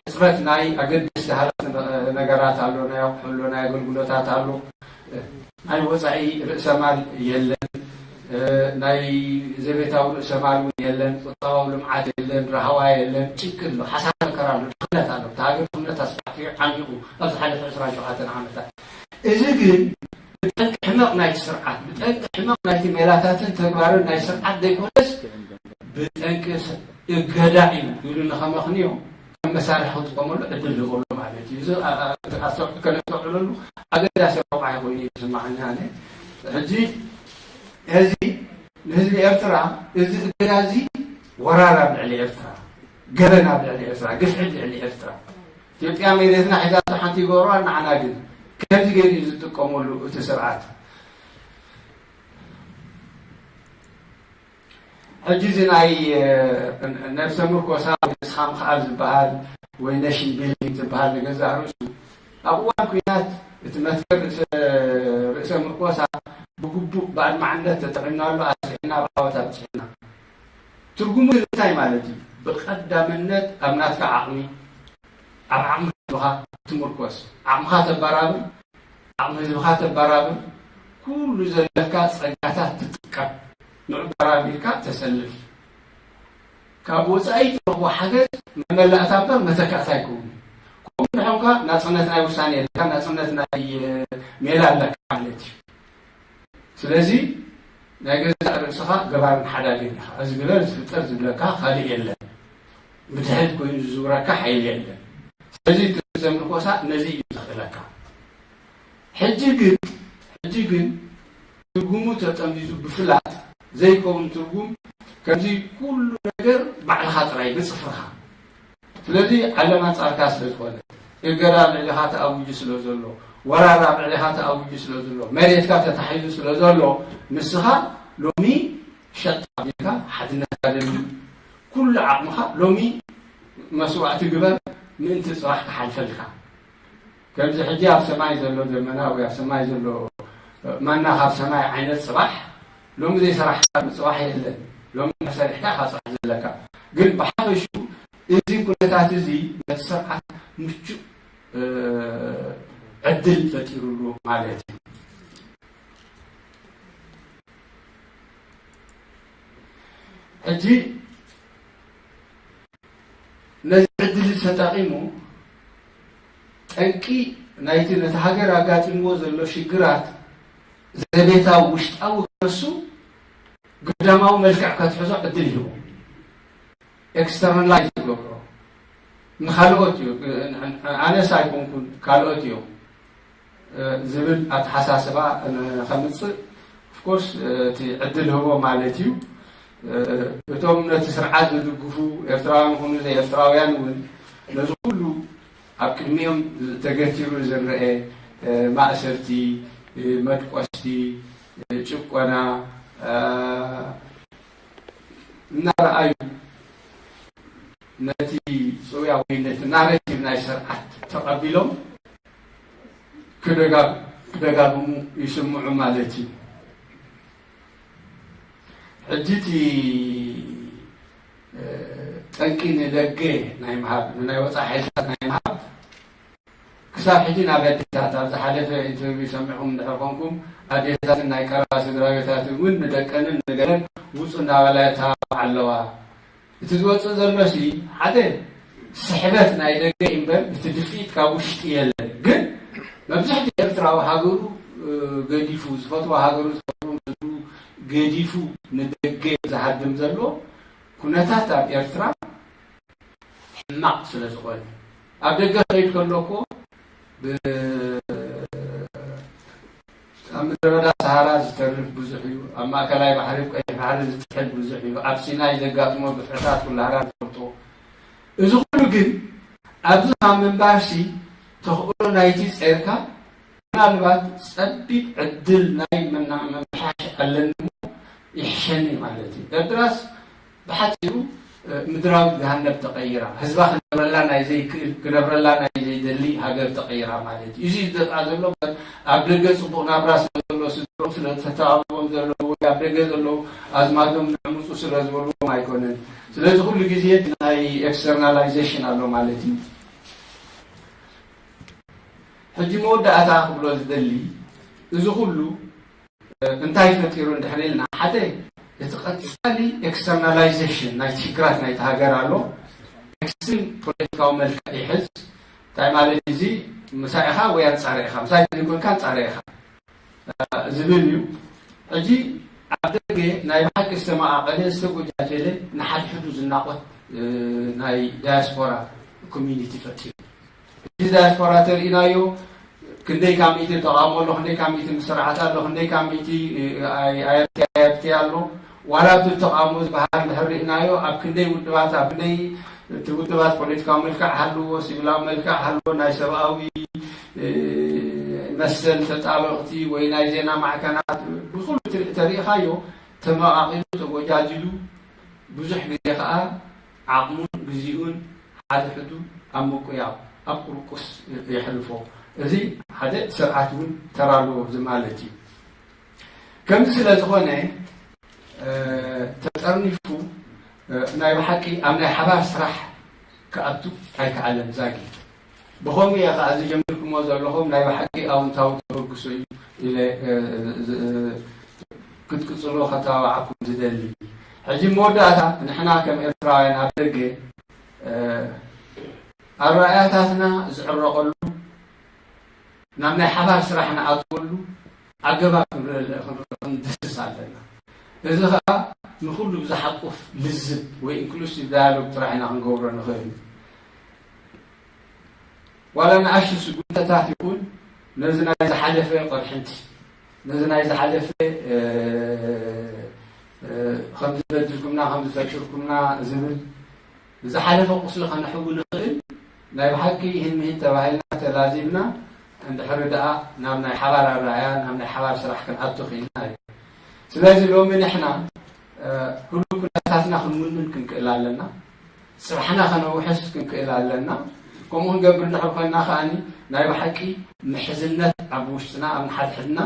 ሕጽረት ናይ ኣገደስቲ ሃለኽቲ ነገራት ኣሎ፣ ናይ ኣቑሑ ኣሎ፣ ናይ ኣገልግሎታት ኣሎ፣ ናይ ወጻኢ ርእሰ ማል የለን፣ ናይ ዘቤታዊ ርእሰ ማል እውን የለን፣ ቁጠባዊ ልምዓት የለን፣ ራህዋ የለን፣ ጭንቂ ኣሎ፣ ሓሳር መከራ ኣሎ፣ ድኽነት ኣሎ። እታ ሃገር ድኽነት ኣስፋሕፊሑ ዓሚቑ ኣብ ዝሓለፈ ዕስራን ሸውዓተን ዓመታት። እዚ ግን ብጠንቂ ሕመቕ ናይቲ ስርዓት፣ ብጠንቂ ሕመቕ ናይቲ ሜላታትን ተግባርን ናይ ስርዓት ዘይኮነስ፣ ብጠንቂ ስ-፣ እገዳ እዩ ኢሉ ንኸመኽንዮ ከም መሳርሒ ክጥቀመሉ ዕድል ዝህበሉ ማለት እዩ። እዚ ኣ-፣ ኣ-፣ ኣስተው-፣ ከነስተውዕለሉ ኣገዳሲ ረብዓ ኮይኑ እዩ ዝስማዓኒ ኣነ። ሕጂ እዚ ንህዝቢ ኤርትራ፣ እዚ እገዳ እዚ ወራር ኣብ ልዕሊ ኤርትራ፣ ገበን ኣብ ልዕሊ ኤርትራ፣ ግፍዒ ኣብ ልዕሊ ኤርትራ፣ ኢትዮጵያ መሬትና ሒዛቶ ሓንቲ ይገብርዋ፣ ንዓና ግን ከምዚ ገይሩ እዩ ዝጥቀመሉ እቲ ስርዓት። ሕጂ እዚ ናይ፣ እ፣ ነብሰ ምርኮሳ ወይ ንስኻ ምኽኣል ዝበሃል ወይ ኔሽን ቢልዲንግ ዝበሃል ንገዛእ ርእሱ ኣብ እዋን ኲናት እቲ መትከል ርእሰ፣ ርእሰ ምርኮሳ ብግቡእ ብኣድማዕነት ተጠቒምናሉ፣ ኣስሪሕና፣ ብዓወት ኣብጺሕና። ትርጉሙ እንታይ ማለት እዩ? ብቐዳምነት ኣብ ናትካ ዓቕሚ፣ ኣብ ዓቕሚ ህዝብኻ ትምርኮስ፣ ዓቕምኻ ተበራብር፣ ዓቕሚ ህዝብኻ ተበራብር፣ ኩሉ ዘለካ ጸጋታት ትጥቀም፣ ንዑ በራቢርካ ተሰልፍ። ካብ ወጻኢ ትረኽቦ ሓገዝ መመላእታ እምበር መተካእታ ኣይከውንን። ከምኡ እንድሕር ኮንካ ናጽነት ናይ ውሳኔ ኣለካ፣ ናጽነት ናይ፣ እ፣ ሜላ ኣለካ ማለት እዩ። ስለዚ ናይ ገዛእ ርእስኻ ገባርን ሓዳግን ኢኻ። እዚ ግበር፣ እዚ ፍጠር ዝብለካ ካልእ የለን። ብድሕሪት ኮይኑ ዝዝውረካ ሓይሊ የለን። ስለዚ እቲ ዘምልኮሳ ነዚ እዩ ዘኽእለካ። ሕጂ ግን፣ ሕጂ ግን ትርጉሙ ተጠምዚዙ ብፍላጥ ዘይከውን ትርጉም፣ ከምዚ ኩሉ ነገር ባዕልኻ ጥራይ ብጽፍርኻ። ስለዚ ዓለም ኣንጻርካ ስለ ዝኾነ፣ እገዳ ኣብ ልዕሊኻ ተኣዊጁ ስለ ዘሎ፣ ወራር ኣብ ልዕሊኻ ተኣዊጁ ስለ ዘሎ፣ መሬትካ ተታሒዙ ስለ ዘሎ፣ ንስኻ ሎሚ ሸጥ ኣቢልካ ሓድነትካ ደልዩ፣ ኩሉ ዓቕምኻ ሎሚ መስዋእቲ ግበር፣ ምእንቲ ጽባሕ ክሓልፈልካ። ከምዚ ሕጂ ኣብ ሰማይ ዘሎ ደመና ወይ ኣብ ሰማይ ዘሎ ማና ካብ ሰማይ ዓይነት ጽባሕ፣ ሎሚ ዘይሰራሕካሉ ጽባሕ የለን። ሎሚ እንድሕር ሰሪሕካ ኢኻ ጽባሕ ዘለካ። ግን ብሓፈሽኡ እዚ ኩነታት እዚ ነቲ ስርዓት ምቹእ፣ እ፣ ዕድል ፈጢሩሉ ማለት እዩ። ሕጂ ነዚ ዕድል ተጠቒሙ ጠንቂ ናይቲ ነቲ ሃገር ኣጋጢምዎ ዘሎ ሽግራት ዘቤታዊ ውሽጣዊ ክነሱ ግዳማዊ መልክዕ ከትሕዞ ዕድል ይህቦ። ኤክስተርናላይዝ ዝገብሮ ንኻልኦት እዩ። ኣነስ ኣይኮንኩን ካልኦት እዮም ዝብል ኣተሓሳስባ ከምፅእ ኦፍኮርስ እቲ ዕድል ህቦ ማለት እዩ። እቶም ነቲ ስርዓት ዝድግፉ ኤርትራውያን ይኹኑ ዘይኤርትራውያን እውን ነዚ ኩሉ ኣብ ቅድሚኦም ተገቲሩ ዝረአ ማእሰርቲ፣ መድቆስቲ፣ ጭቆና እናረኣዩ ነቲ ጽውያ ወይ ነቲ ናሬቲቭ ናይ ስርዓት ተቐቢሎም ክደጋግሙ ይስምዑ ማለት እዩ። ሕጂ እቲ ጠንቂ ንደገ ናይ ምሃብ፣ ንናይ ወፃኢ ሓይልታት ናይ ምሃብ ክሳብ ሕጂ ናብ ኣዴታት ኣብ ዝሓለፈ ኢንተርቪው ሰሚዕኩም እንድሕር ኮንኩም ኣዴታትን ናይ ቀረባ ስድራ ቤታትን እውን ንደቀንን ንገለን ውፁ እናበላ የተባብዓ ኣለዋ። እቲ ዝወፅእ ዘሎ ሲ ሓደ ስሕበት ናይ ደገ እምበር እቲ ድፍኢት ካብ ውሽጢ የለን። ግን መብዛሕትኡ ኤርትራዊ ሃገሩ ገዲፉ ዝፈትዋ ሃገሩ ዝፈትዎም ስድሩ ገዲፉ ንደገ ዝሃድም ዘሎ ኩነታት ኣብ ኤርትራ ሕማቕ ስለ ዝኾነ ኣብ ደገ ከይድ ከሎ እኮ ኣብ ምድረ በዳ ሰሃራ ዝተርፍ ብዙሕ እዩ። ኣብ ማእከላይ ባሕሪ፣ ኣብ ቀይሕ ባሕሪ ዝጥሕል ብዙሕ እዩ። ኣብ ሲናይ ዘጋጥሞ ግፍዕታት ኩላህና ንፈልጦ። እዚ ኩሉ ግን ኣብዚ ካብ ምንባርሲ ተኽእሎ ናይቲ ጸርካ ምናልባት ጸቢብ ዕድል ናይ ምምሕያሽ ኣለኒ እሞ ይሕሸኒ ማለት እዩ። ኤርትራስ ብሓጺሩ ምድራዊት ገሃነብ ተቐይራ፣ ህዝባ ክነብረላ ናይ ዘይክእል፣ ክነብረላ ናይ ዘይደሊ ሃገር ተቐይራ ማለት እዩ። እዚ ዝደፍኣ ዘሎ ኣብ ደገ ጽቡቕ ናብራ ስለ ዘሎ፣ ስድሮም ስለ ተተባብኦም ዘለዉ፣ ወይ ኣብ ደገ ዘለዉ ኣዝማዶም ንዕምጹ ስለ ዝበልዎም ኣይኮነን። ስለዚ ኩሉ ግዜ ናይ ኤክስተርናላይዜሽን ኣሎ ማለት እዩ። ሕጂ መወዳእታ ክብሎ ዝደሊ እዚ ኩሉ እንታይ ፈጢሩ እንድሕር ኢልና ሓደ እቲ ቀጻሊ ኤክስተርናላይዜሽን ናይ ሽግራት ናይቲ ሃገር ኣሎ። ኤክስትሪም ፖለቲካዊ መልክዕ ይሕዝ። እንታይ ማለት እዚ ምሳይ ኢኻ ወይ ኣንጻረ ኢኻ፣ ምሳይ ዘይኮንካ ኣንጻረ ኢኻ ዝብል እዩ። ሕጂ ኣብ ደገ ናይ ብሓቂ ዝተመቓቐለ ዝተጎጃጀለ ንሓድሕዱ ዝናቖት ናይ ዳያስፖራ ኮሚኒቲ ፈጢሩ። እዚ ዳያስፖራ ተርእናዮ ክንደይ ካብ ሚእቲ ተቓውሞ ኣሎ፣ ክንደይ ካብ ሚእቲ ምስርዓት ኣሎ፣ ክንደይ ካብ ሚእቲ ኣየብቲ ኣየብቲ ኣሎ። ዋላ እቲ ተቓውሞ ዝበሃል እንድሕር ርኢናዮ ኣብ ክንደይ ውድባት፣ ኣብ ክንደይ እቲ ውድባት ፖለቲካዊ መልክዕ ሃልዎ፣ ሲቪላዊ መልክዕ ሃልዎ፣ ናይ ሰብኣዊ መሰል ተጣበቕቲ ወይ ናይ ዜና ማዕከናት ብኩሉ ተሪእኻዮ ተመቓቒሉ ተጎጃጅሉ ብዙሕ ግዜ ከዓ ዓቕሙን ግዜኡን ሓድሕዱ ኣብ ምቁያው ኣብ ቁርቁስ የሕልፎ። እዚ ሓደ ስርዓት እውን ተራ ኣለዎ እዚ ማለት እዩ። ከምዚ ስለ ዝኾነ ተጠርኒፉ ናይ ብሓቂ ኣብ ናይ ሓባር ስራሕ ክኣቱ ኣይከኣለን ዛጊት። ብኸምኡ እየ ከዓ እዚ ጀሚርኩሞ ዘለኹም ናይ ብሓቂ ኣውንታዊ ተበግሶ እዩ ኢለ ክትቅፅሎ ከተባብዓኩም ዝደሊ። ሕጂ መወዳእታ ንሕና ከም ኤርትራውያን ኣብ ደገ ኣረኣያታትና ዝዕረቐሉ ናብ ናይ ሓባር ስራሕ ንኣትወሉ ኣገባብ ክንርእ ክንድስስ ኣለና። እዚ ከዓ ንኩሉ ብዝሓቁፍ ልዝብ ወይ ኢንክሉሲቭ ዳያሎግ ጥራሕ ኢና ክንገብሮ ንኽእል። ዋላ ንኣሽቱ ስጉምትታት ይኹን ነዚ ናይ ዝሓለፈ ቅርሕንቲ ነዚ ናይ ዝሓለፈ ከምዚ በድልኩምና ከምዚ ፈጢርኩምና ዝብል ንዝሓለፈ ቁስሊ ከነሕዊ ንኽእል ናይ ብሓቂ ይህን ምሂን ተባሂልና ተላዚብና እንድሕሪ ደኣ ናብ ናይ ሓባር ኣረኣያ ናብ ናይ ሓባር ስራሕ ክንኣቱ ክኢልና እዩ። ስለዚ ሎሚ ንሕና ህሉው ኩነታትና ክንውንን ክንክእል ኣለና። ስራሕና ከነውሕስ ክንክእል ኣለና። ከምኡ ክንገብር እንድሕር ኮይና ከኣ ናይ ብሓቂ ምሕዝነት ኣብ ውሽጥና ኣብ ንሓድሕድና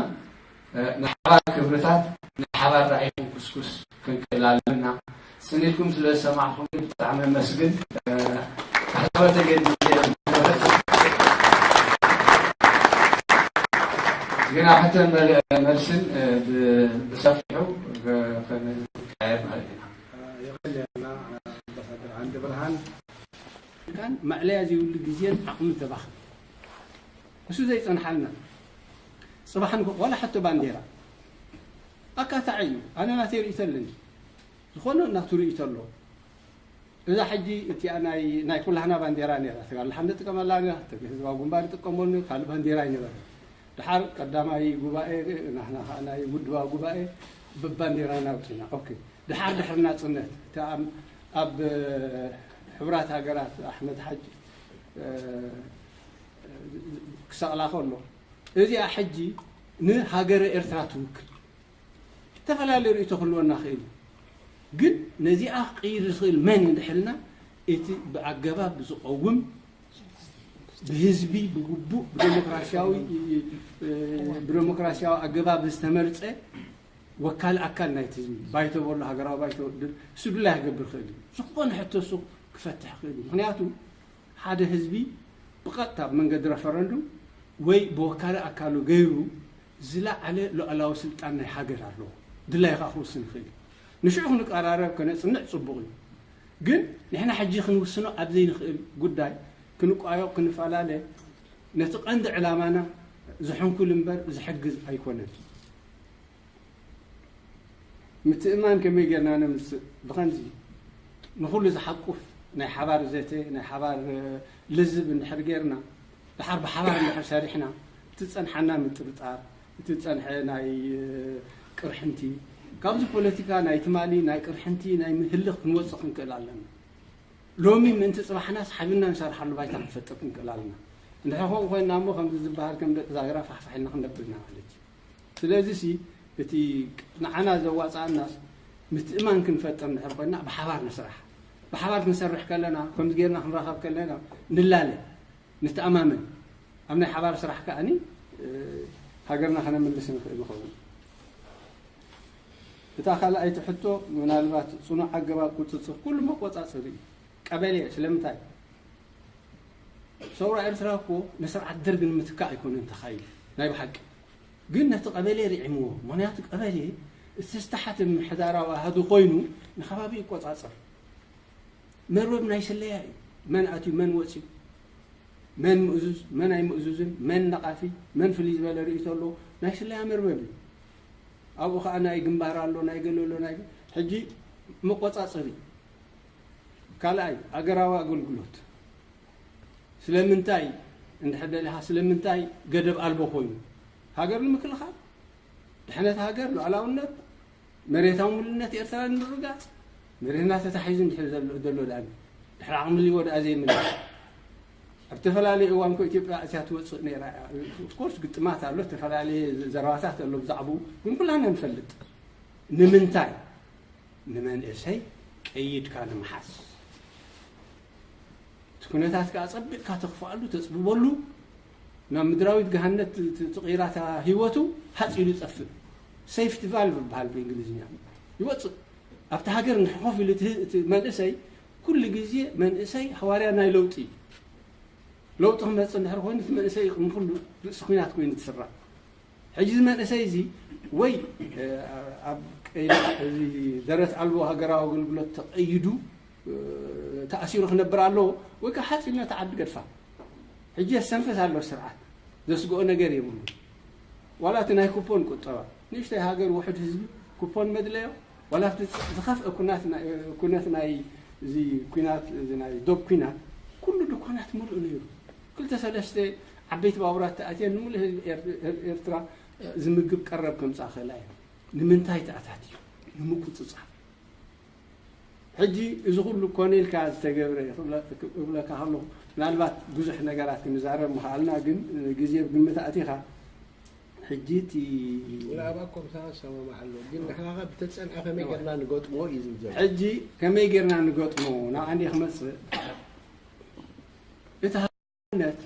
ናይ ሓባር ክብርታት ናይ ሓባር ራእይ ክንኩስኩስ ክንክእል ኣለና። ስኒድኩም ስለ ዝሰማዕኹም ብጣዕሚ ኣመስግን። ሓሳባት ተገዲሰ ግን ኣብ ሕቶን መልስን ብሰፊሑ ክንቀያየር ንኽእል ኢና። የቐንየልና ኣምባሳደር ዓንደ ብርሃን። መዕለያ ዘይብሉ ግዜን ዓቕምን ተባኽን እሱ ዘይጸንሓልና ጽባሕ ንግሆ ዋላ ሕቶ ባንዴራ ኣካታዒ እዩ። ኣነ ናተይ ርእይቶ ኣለኒ። ዝኾነ ናቱ ርእይቶ ኣለዎ። እዛ ሕጂ እቲኣ ናይ ናይ ኩላህና ባንዴራ ነይራ። ተጋድሎ ሓምለ ጥቀመላ ነይራ፣ ተግ ህዝባዊ ግንባር ይጥቀመሉ ነይሩ፣ ካልእ ባንዴራ ኣይነበረን። ድሓር ቀዳማይ ጉባኤ ናህና ከዓ ናይ ውድባ ጉባኤ ብባንዴራና ኣውፂና። ኦኬ፣ ድሓር ድሕሪ ናፅነት እቲ ኣብ ኣብ ሕቡራት ሃገራት ኣሕመድ ሓጅ ክሰቕላ ከሎ እዚኣ ሕጂ ንሃገረ ኤርትራ ትውክል። ዝተፈላለየ ርእይቶ ክህልወና ይኽእል እዩ። ግን ነዚኣ ክቕይር ዝኽእል መን እንድሕልና እቲ ብኣገባብ ዝቐውም ብህዝቢ ብግቡእ ብደሞክራሲያዊ ብደሞክራሲያዊ ኣገባብ ዝተመርፀ ወካል ኣካል ናይቲ ህዝቢ ባይቶ በሎ ሃገራዊ ባይቶ እሱ ድላይ ክገብር ይኽእል እዩ። ዝኾነ ሕቶ እሱ ክፈትሕ ይኽእል እዩ። ምክንያቱ ሓደ ህዝቢ ብቐጥታ ብመንገዲ ረፈረንዱም ወይ ብወካሊ ኣካሉ ገይሩ ዝለዓለ ሉዓላዊ ስልጣን ናይ ሃገር ኣለዎ። ድላዩ ከዓ ክውስን ይኽእል እዩ። ንሽዑ ክንቀራረብ ከነፅንዕ ፅቡቕ እዩ። ግን ንሕና ሕጂ ክንውስኖ ኣብ ዘይንኽእል ጉዳይ ክንቋዮ ክንፈላለ ነቲ ቀንዲ ዕላማና ዝሕንኩል እምበር ዝሕግዝ ኣይኮነን። ምትእማን ከመይ ጌርና ነምጽእ? ብኸምዚ ንኹሉ ዝሓቁፍ ናይ ሓባር ዘተ፣ ናይ ሓባር ልዝብ እንድሕር ጌርና፣ ድሓር ብሓባር እንድሕር ሰሪሕና፣ እቲ ዝጸንሓና ምጥርጣር፣ እቲ ዝጸንሐ ናይ ቅርሕንቲ፣ ካብዚ ፖለቲካ ናይ ትማሊ ናይ ቅርሕንቲ ናይ ምህልኽ ክንወጽእ ክንክእል ኣለና። ሎሚ ምእንቲ ጽባሕናስ ሓቢርና ንሰርሓሉ ባይታ ክንፈጥር ክንክእል ኣለና። እንድሕር ከምኡ ኮይንና እሞ ከምዚ ዝበሃል ከም ደቂ ዛግራ ፋሕፋሕ ኢልና ክንነብር ኢና ማለት እዩ። ስለዚ ሲ እቲ ንዓና ዘዋጽኣናስ ምትእማን ክንፈጥር እንድሕር ኮይንና ብሓባር ንስራሕ። ብሓባር ክንሰርሕ ከለና ከምዚ ጌርና ክንራኸብ ከለና ንላለ፣ ንተኣማመን። ኣብ ናይ ሓባር ስራሕ ከኣኒ ሃገርና ከነምልስ ንኽእል ንኸውን። እታ ካልኣይቲ ሕቶ ምናልባት ጽኑዕ ኣገባብ ቁጽጽር ኩሉ መቆጻጸሪ እዩ። ቀበሌ ስለምንታይ? ሰውራ ኤርትራ እኮ ንስርዓት ደርግ ንምትካእ ኣይኮነን ተኻይዱ ናይ ብሓቂ። ግን ነቲ ቀበሌ ርዒምዎ። ምኽንያቱ ቀበሌ እቲ ዝተሓተ ምምሕዳራዊ ኣሃዱ ኮይኑ ንከባቢ ይቆጻጸር። መርበብ ናይ ስለያ እዩ። መን ኣትዩ መን ወፅዩ፣ መን ምእዙዝ መን ኣይምእዙዝን፣ መን ነቓፊ መን ፍልይ ዝበለ ርእይቶ ኣለዎ፣ ናይ ስለያ መርበብ እዩ። ኣብኡ ከዓ ናይ ግንባር ኣሎ፣ ናይ ገለ ኣሎ፣ ናይ ሕጂ መቆፃፀሪ። ካልኣይ ኣገራዊ ኣገልግሎት ስለምንታይ እንድሕር ደሊኻ ስለምንታይ ገደብ ኣልቦ ኮይኑ? ሃገር ንምክልኻል፣ ድሕነት ሃገር፣ ሉዓላውነት፣ መሬታዊ ምሉእነት ኤርትራ ንምርግጋፅ፣ መሬትና ተታሒዙ እንድሕር ዘሎ ዘሎ ደኣ ድሕሪ ዓቕሚ ሊዎ ደኣ ዘይምለስ። ኣብ ዝተፈላለዩ እዋን እኮ ኢትዮጵያ እዚኣ ትወፅእ ነይራ እያ። ኦፍኮርስ ግጥማት ኣሎ፣ ዝተፈላለየ ዘረባታት ኣሎ ብዛዕባኡ፣ ግን ኩላና ንፈልጥ። ንምንታይ? ንመንእሰይ ቀይድካ ንምሓዝ። እቲ ኩነታት ከዓ ጸቢቕካ ተኽፍኣሉ፣ ተጽብበሉ፣ ናብ ምድራዊት ገሃነት ት- ትቕይራ እታ ህይወቱ፣ ሃጽ ኢሉ ይጠፍእ። ሴፍቲ ቫልቭ ይበሃል ብእንግሊዝኛ። ይወጽእ። ኣብቲ ሃገር እንድሕር ኮፍ ኢሉ እቲ ህ- እቲ መንእሰይ፣ ኩሉ ግዜ መንእሰይ ሃዋርያ ናይ ለውጢ እዩ። ለውጢ ክመጽእ እንድሕር ኮይኑ፣ እቲ መንእሰይ ቅድሚ ኩሉ ርእሲ ኲናት ኮይኑ ትስራዕ። ሕጂ እዚ መንእሰይ እዚ ወይ ኣብ ቀይዲ እዚ ደረት ኣልቦ ሃገራዊ ኣገልግሎት ተቐይዱ ተኣሲሩ ክነብር ኣለዎ ወይ ከዓ ሓፂልና ተዓዲ ገድፋ። ሕጂ የስተንፍስ ኣሎ ስርዓት፣ ዘስግኦ ነገር የብሉ። ዋላ እቲ ናይ ኩፖን ቁጠባ ንእሽተይ ሃገር ውሑድ ህዝቢ ኩፖን መድለዮ ዋላ ኣብቲ ዝኸፍአ ኩናት ናይ- ኩነት ናይ እዚ ኩናት እዚ ናይ ዶብ ኩናት ኩሉ ድኳናት ምሉእ ነይሩ። ክልተ ሰለስተ ዓበይቲ ባቡራት ተኣትየን ንምሉእ ህዝቢ ኤር- ኤር- ኤርትራ ዝምግብ ቀረብ ከምፃእ ክእላ እየን። ንምንታይ ተኣታትዩ? ንምቁፅፃር። ሕጂ እዚ ኩሉ ኮነ ኢልካ ዝተገብረ ክብለ- ክብለካ ከለኹ ምናልባት ብዙሕ ነገራት ክንዛረብ ምኽኣልና፣ ግን ግዜ ብግምት ኣእቲኻ ሕጂ እቲ ብዛዕባ ኮምሳ ሰማማዕ ኣሎ ግን ንሕና ከ ብተፀንዐ ከመይ ጌርና ንገጥሞ እዩ ዝብል ዘሎ። ሕጂ ከመይ ጌርና ንገጥሞ ናብ ዓንዲ ክመፅእ እቲ ሃነት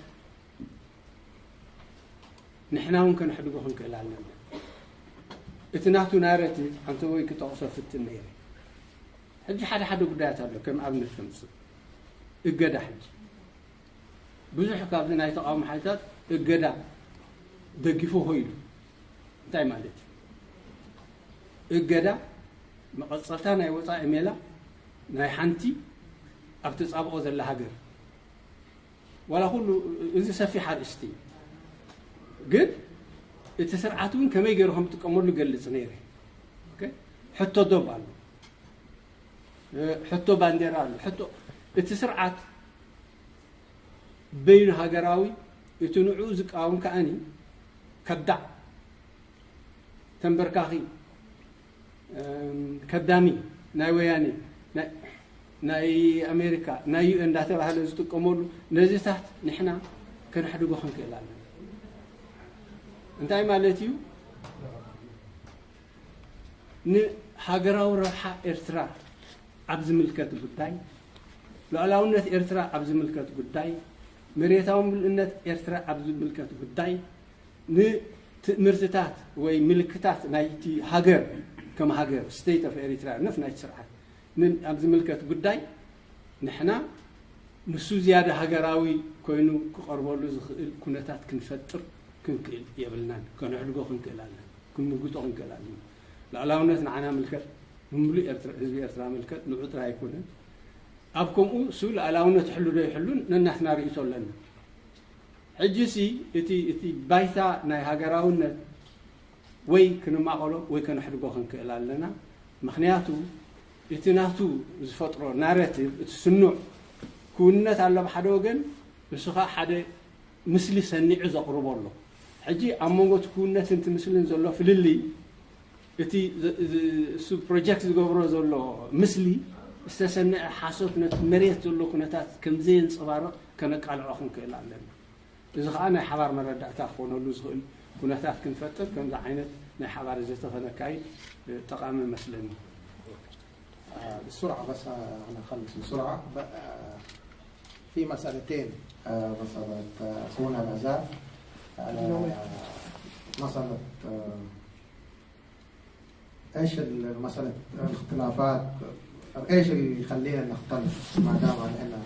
ንሕና እውን ከነሕድጎ ክንክእል ኣለና። እቲ ናቱ ናረቲቭ ኣንተ ወይ ክጠቕሶ ፍትን ነይረ። ሕጂ ሓደ ሓደ ጉዳያት ኣሎ ከም ኣብነት ከምፅእ እገዳ ሕጂ ብዙሕ ካብዚ ናይ ተቃውሞ ሓይልታት እገዳ ደጊፉ ሆ ኢሉ እንታይ ማለት እዩ? እገዳ መቐፀልታ ናይ ወፃኢ ሜላ ናይ ሓንቲ ኣብ ተፃብኦ ዘላ ሃገር ዋላ ኩሉ እዚ ሰፊሕ ኣርእስቲ እዩ። ግን እቲ ስርዓት እውን ከመይ ገይሩ ከም ዝጥቀመሉ ገልፅ ነይረ። ኦኬ? ሕቶ ዶብ ኣሎ፣ ሕቶ ባንዴራ ኣሎ። ሕቶ እቲ ስርዓት በይኑ ሃገራዊ፣ እቲ ንዕኡ ዝቃወም ከኣኒ ከዳዕ፣ ተንበርካኺ፣ ከዳሚ ናይ ወያኔ፣ ናይ ኣሜሪካ፣ ናይ ዩ ኤን እንዳተባህለ ዝጥቀመሉ ነዚታት ንሕና ከነሕድጎ ክንክእል ኣለና። እንታይ ማለት እዩ? ንሃገራዊ ረብሓ ኤርትራ ኣብ ዝምልከት ጉዳይ፣ ሉዓላውነት ኤርትራ ኣብ ዝምልከት ጉዳይ፣ መሬታዊ ምሉእነት ኤርትራ ኣብ ዝምልከት ጉዳይ፣ ንትእምርትታት ወይ ምልክታት ናይቲ ሃገር፣ ከም ሃገር፣ state of Eritreanness ናይቲ ስርዓት ኣብ ዝምልከት ጉዳይ ንሕና ንሱ ዝያዳ ሃገራዊ ኮይኑ ክቐርበሉ ዝኽእል ኩነታት ክንፈጥር ክንክእል የብልናን። ከነሕድጎ ክንክእል ኣለና፣ ክንምጉቶ ክንክእል ኣለና። ሉዓላውነት ንዓና ምልከት፣ ንምሉእ ኤርትራ፣ ህዝቢ ኤርትራ ምልከት፣ ንዑ ጥራይ ኣይኮነን። ኣብ ከምኡ እሱ ሉዓላውነት ይሕሉ ዶ ይሕሉን ነናትና ርእይቶ ኣለና። ሕጂ ሲ እቲ፣ እቲ ባይታ ናይ ሃገራውነት ወይ ክንማቐሎ ወይ ከነሕድጎ ክንክእል ኣለና። ምኽንያቱ እቲ ናቱ ዝፈጥሮ ናረቲቭ፣ እቲ ስኑዕ ክውንነት ኣሎ ብሓደ ወገን፣ ንሱ ኸዓ ሓደ ምስሊ ሰኒዑ ዘቕርቦ ኣሎ። ሕጂ ኣብ መንጎ እቲ ክውነትን እቲ ምስልን ዘሎ ፍልልይ፣ እቲ ዝ-፣ ዝ-፣ እሱ ፕሮጀክት ዝገብሮ ዘሎ ምስሊ ዝተሰነዐ ሓሶት ነቲ መሬት ዘሎ ኩነታት ከም ዘየንጸባርቕ ከነቃልዖ ክንክእል ኣለና። እዚ ኸዓ ናይ ሓባር መረዳእታ ክኾነሉ ዝኽእል ኩነታት ክንፈጥር፣ ከምዚ ዓይነት ናይ ሓባር ዘተ ከነካይድ፣ እ፣ ጠቓሚ መስለኒ። آه، بسرعة بس، آه، أنا أخلص بسرعة. ب-، آه، في مسألتين. آه، مسألة، آه، أخونا الأزهر. آه، مسألة، آه، إيش ال-، مسألة الاختلافات؟ إيش اللي يخلينا نختلف ما دام إحنا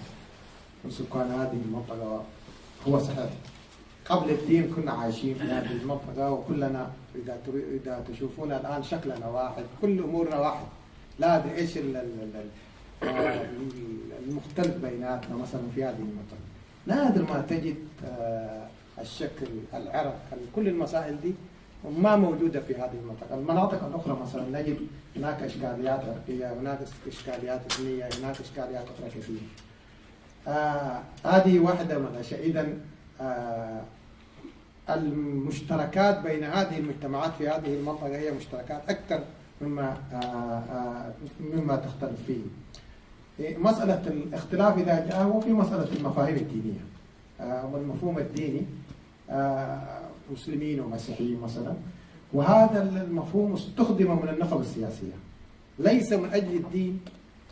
من سكان هذه المنطقة؟ هو صحيح قبل الدين كنا عايشين في هذه المنطقة، وكلنا إذا تري-، إذا تشوفونا الآن شكلنا واحد، كل أمورنا واحد. لا أدري إيش ال-، ال-، ال-، ال-، آه، المختلف بيناتنا مثلًا في هذه المنطقة. نادر ما تجد، آه، الشكل، العرق، ال-، كل المسائل دي ما موجودة في هذه المنطقة. المناطق الأخرى مثلًا نجد هناك إشكاليات عرقية، هناك إشكاليات إثنية، هناك إشكاليات أخرى كثيرة. آه، هذه واحدة من الأشياء. إذن، آه، المشتركات بين هذه المجتمعات في هذه المنطقة هي مشتركات أكثر مما، آه، آه، مما تختلف فيه. إيه، مسألة الاختلاف إذا جاء هو في مسألة المفاهيم الدينية، آه، والمفهوم الديني، آه، مسلمين ومسيحيين مثلًا، وهذا المفهوم استخدم من النخب السياسية، ليس من أجل الدين،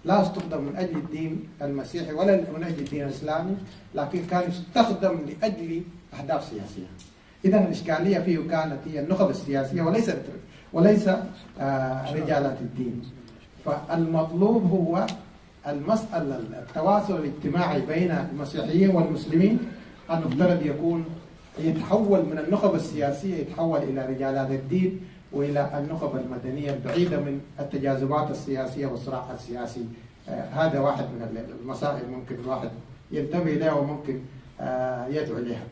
لا استخدم من أجل الدين المسيحي ولا من أجل الدين الإسلامي، لكن كان يستخدم لأجل أهداف سياسية. إذن الإشكالية فيه كانت هي النخب السياسية وليس، وليس، آه، رجالات الدين. فالمطلوب هو المسألة، التواصل الاجتماعي بين المسيحيين والمسلمين المفترض يكون يتحول من النخب السياسية، يتحول إلى رجالات الدين وإلى النخب المدنية البعيدة من التجاذبات السياسية والصراع السياسي. آه، هذا واحد من ال-، المسائل ممكن الواحد ينتبه لها وممكن، آه، يدعو لها.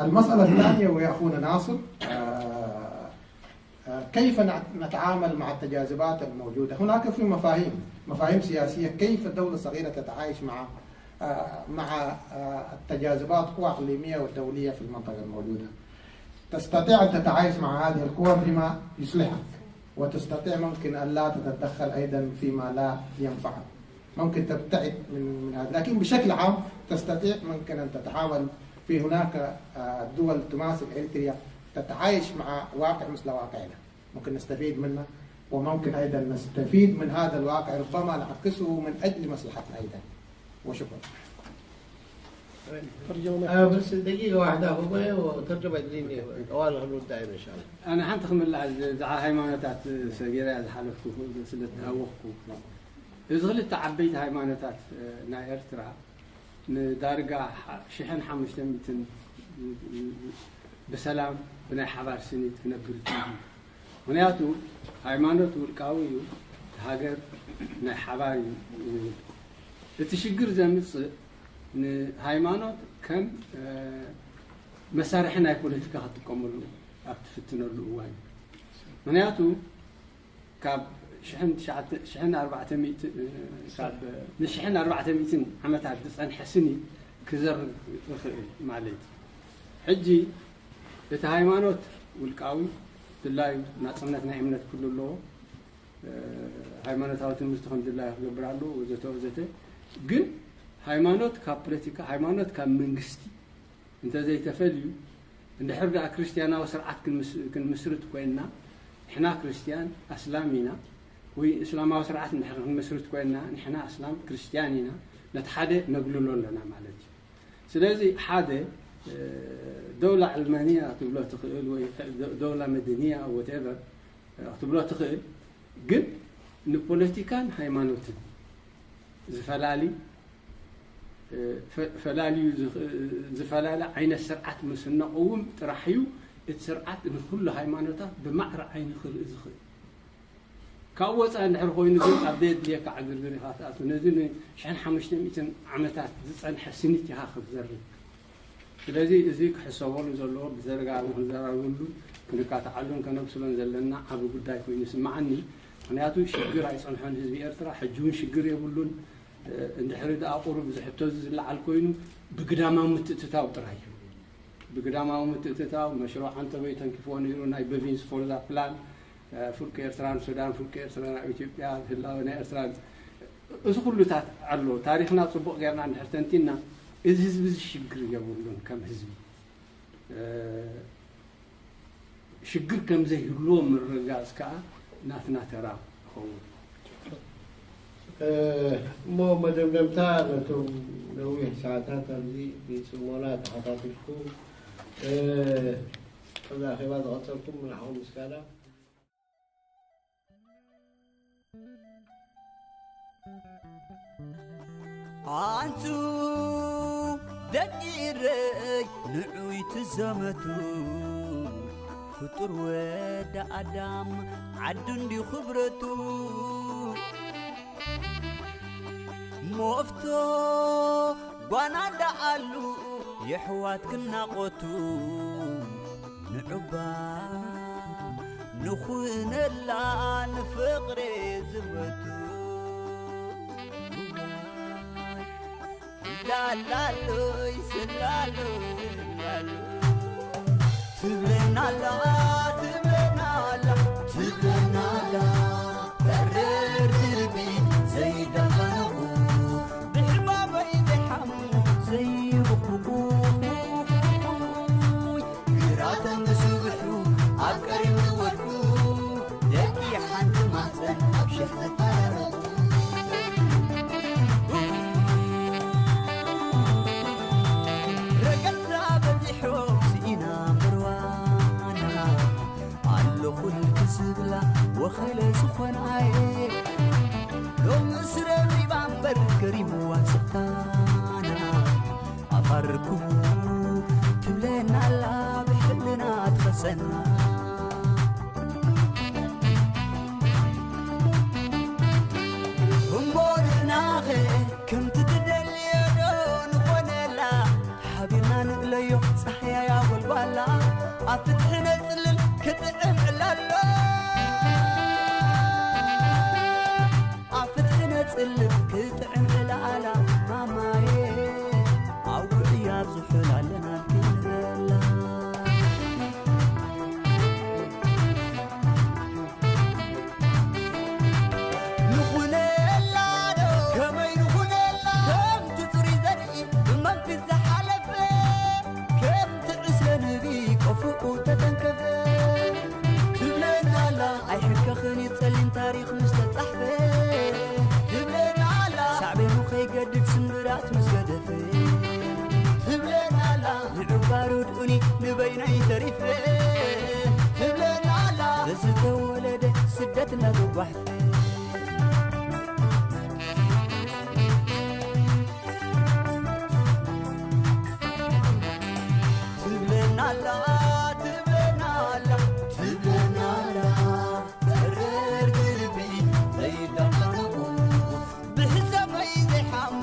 المسألة الثانية ويا أخونا ناصر، آه، آه، كيف نع-، نتعامل مع التجاذبات الموجودة؟ هناك في مفاهيم، مفاهيم سياسية، كيف دولة صغيرة تتعايش مع، آه، مع، آه، التجاذبات، قوى إقليمية ودولية في المنطقة الموجودة. تستطيع أن تتعايش مع هذه القوى بما يصلحك، وتستطيع ممكن أن لا تتدخل أيضًا فيما لا ينفعك. ممكن تبتعد من، من هذا، لكن بشكل عام تستطيع ممكن أن تتعامل. في هناك، آه، دول تماثل إريتريا تتعايش مع واقع مثل واقعنا، ممكن نستفيد منه، وممكن أيضًا نستفيد من هذا الواقع، ربما نعكسه من أجل مصلحتنا أيضًا. وشكرًا. آه، بس دقيقة واحدة أخوي، وترجمة الدين طوال الحلول دائما إن شاء الله. ኣነ ሓንቲ ክምልኣ፣ ብዛዕባ ሃይማኖታት ሰጊረ እያ ዝሓለፍኩ፣ ስለ እተሃወኽኩ። እዚ ክልተ ዓበይቲ ሃይማኖታት፣ እ፣ ናይ ኤርትራ ንዳርጋ ሓ-፣ ሽሕን ሓሙሽተ ሚእትን ብሰላም ብናይ ሓባር ስኒት ክነብር ይኽእል። ምኽንያቱ ሃይማኖት ውልቃዊ እዩ፣ ሃገር ናይ ሓባር እዩ። እቲ ሽግር ዘምጽእ ንሃይማኖት ከም፣ እ፣ መሳርሒ ናይ ፖለቲካ ክትጥቀመሉ ኣብ ትፍትነሉ እዋን እዩ። ምኽንያቱ ካብ ሽሕን ትሽዓተ፣ ሽሕን ኣርባዕተ ሚእቲ፣ እ፣ ካብ ንሽሕን ኣርባዕተ ሚእትን ዓመታት ዝጸንሐ ስኒ ክዘርግ ይኽእል ማለት እዩ። ሕጂ እቲ ሃይማኖት ውልቃዊ ድላዩ ናጽነት ናይ እምነት ክሉ ኣለዎ። ሃይማኖታዊ ትምህርቲ ከም ድላዩ ክገብር ኣለዎ፣ ወዘተ ወዘተ። ግን ሃይማኖት ካብ ፖለቲካ፣ ሃይማኖት ካብ መንግስቲ እንተዘይተፈልዩ፣ እንድሕር ደኣ ክርስትያናዊ ስርዓት ክንምስርት ኮይንና፣ ንሕና ክርስትያን ኣስላም ኢና፣ ወይ እስላማዊ ስርዓት እንድሕር ክንምስርት ኮይንና፣ ንሕና ኣስላም ክርስትያን ኢና፣ ነቲ ሓደ ነግልሎ ኣለና ማለት እዩ። ስለዚ ሓደ ደውላ ዕልማንያ ክትብሎ ትኽእል ወይ ደውላ መድንያ whatever ክትብሎ ትኽእል፣ ግን ንፖለቲካን ሃይማኖትን ዝፈላሊ ፈላልዩ ዝፈላለ ዓይነት ስርዓት ምስ እነቕውም ጥራሕ እዩ እቲ ስርዓት ንኩሉ ሃይማኖታት ብማዕረ ዓይኒ ክርኢ ዝኽእል። ካብ ወፃኢ እንድሕር ኮይኑ ግን ኣብ ዘየድልየካ ዕግርግር ኢኻ ትኣቱ። ነዚ ንሽሕን ሓሙሽተ ሚእትን ዓመታት ዝፀንሐ ስኒት ኢኻ ክትዘርግ። ስለዚ እዚ ክሕሰበሉ ዘለዎ ብዘረጋግእ ክንዘራረበሉ ክንካትዓሉን ከነብስሎን ዘለና ዓቢ ጉዳይ ኮይኑ ይስምዓኒ። ምክንያቱ ሽግር ኣይፀንሖን ህዝቢ ኤርትራ፣ ሕጂ እውን ሽግር የብሉን። እንድሕሪ ደኣ ቁሩብ እዚ ሕቶ እዚ ዝለዓል ኮይኑ ብግዳማዊ ምትእትታው ጥራይ እዩ። ብግዳማዊ ምትእትታው መሽሮ ዓንተቦይ ተንኪፍዎ ነይሩ፣ ናይ በቪንስ ፎርዛ ፕላን፣ ፍርቂ ኤርትራን ሱዳን፣ ፍርቂ ኤርትራ ናብ ኢትዮጵያ፣ ህላወ ናይ ኤርትራ፣ እዚ ኩሉታት ኣሎ። ታሪኽና ጽቡቕ ጌርና እንድሕር ተንቲና፣ እዚ ህዝቢ እዚ ሽግር የብሉን። ከም ህዝቢ ሽግር ከም ዘይህልዎ ምርግጋጽ ከኣ ናትና ተራ ይኸውን። እሞ መደምደምታ ነቶም ነዊሕ ሰዓታት ኣብዚ ብጽሞና ተኸታቲልኩም፣ እዚ ኣኼባ ዝቐጸልኩም ንዓኹም ምስጋና። ኣንቱ ደቂ ኢረይ ንዑይ ትዘመቱ፣ ፍጡር ወዲ ኣዳም ዓዱ እንዲ ክብረቱ። ሞፍቶ ጓና ደኣሉ የሕዋት ክናቖቱ፣ ንዑባ ንኹነላ ንፍቕሬ ዝበቱ። ላላሎይ ስላሎይ ላሎ ትብለናላ ትብለናላ ትብለናላ በረር ድርቢ ዘይዳኸነኹ ብሕማመይ ዘይሓሙ ዘይብኹኹ ግራቶም ንስብሑ ኣብ ቀሪም ዝወድቁ ደቂ ሓንቲ ማሕፀን ኣብ ሸሕ ዝፈራረቁ ረገጽና በዚሖም ስኢና ምርዋና ኣለኹ ክዝብላ ወኸለ ዝኾናየ ሎሚ ስረቢባ እምበር ከሪምዋ ስታና ኣፋርኩ ትብለና ኣላ ብሕልና ትኸሰና እሞ ንሕናኸ ከምቲ ትደልዮ ዶ ንኾነላ ሓቢርና ንእለዮ ፃሕያያ ጎልጓላ ኣብ ፍትሒ ነፅልል ክጥዕም ዕላሎ ኣብ ፍትሒ ነፅልል ክጥዕም ዕላላ ማማየ ኣውርዕያ ብዙሑ ላለና ክንበላ ንኹነላ ዶ ከመይ ንኹነላ ከምቲ ፅሩይ ዘርኢ ብመንፊት ዝሓለፈ ከምቲ ዕስለ ንቢ ቆፍኡ ተተንከፈ ትብለና ኣላ ኣይሕከኽን እዩ ፀሊም ታሪኽ ምስ ተፃሕፈ ትብለና ኣላ ሳዕቤኑ ከይገድድ ስምብራት ምስ ገደፈ ትብለና ኣላ ንዕባሩ ድኡኒ ንበይነይ ተሪፈ ትብለና ኣላ በዚ ተወለደ ስደት እናተጓሕፈ ትብለና ኣላ ትብለና ኣላ ትብለና ኣላ ተረር ግርቢ ዘይዳፈነቁ ብሕሰመይ ዘይሓሙ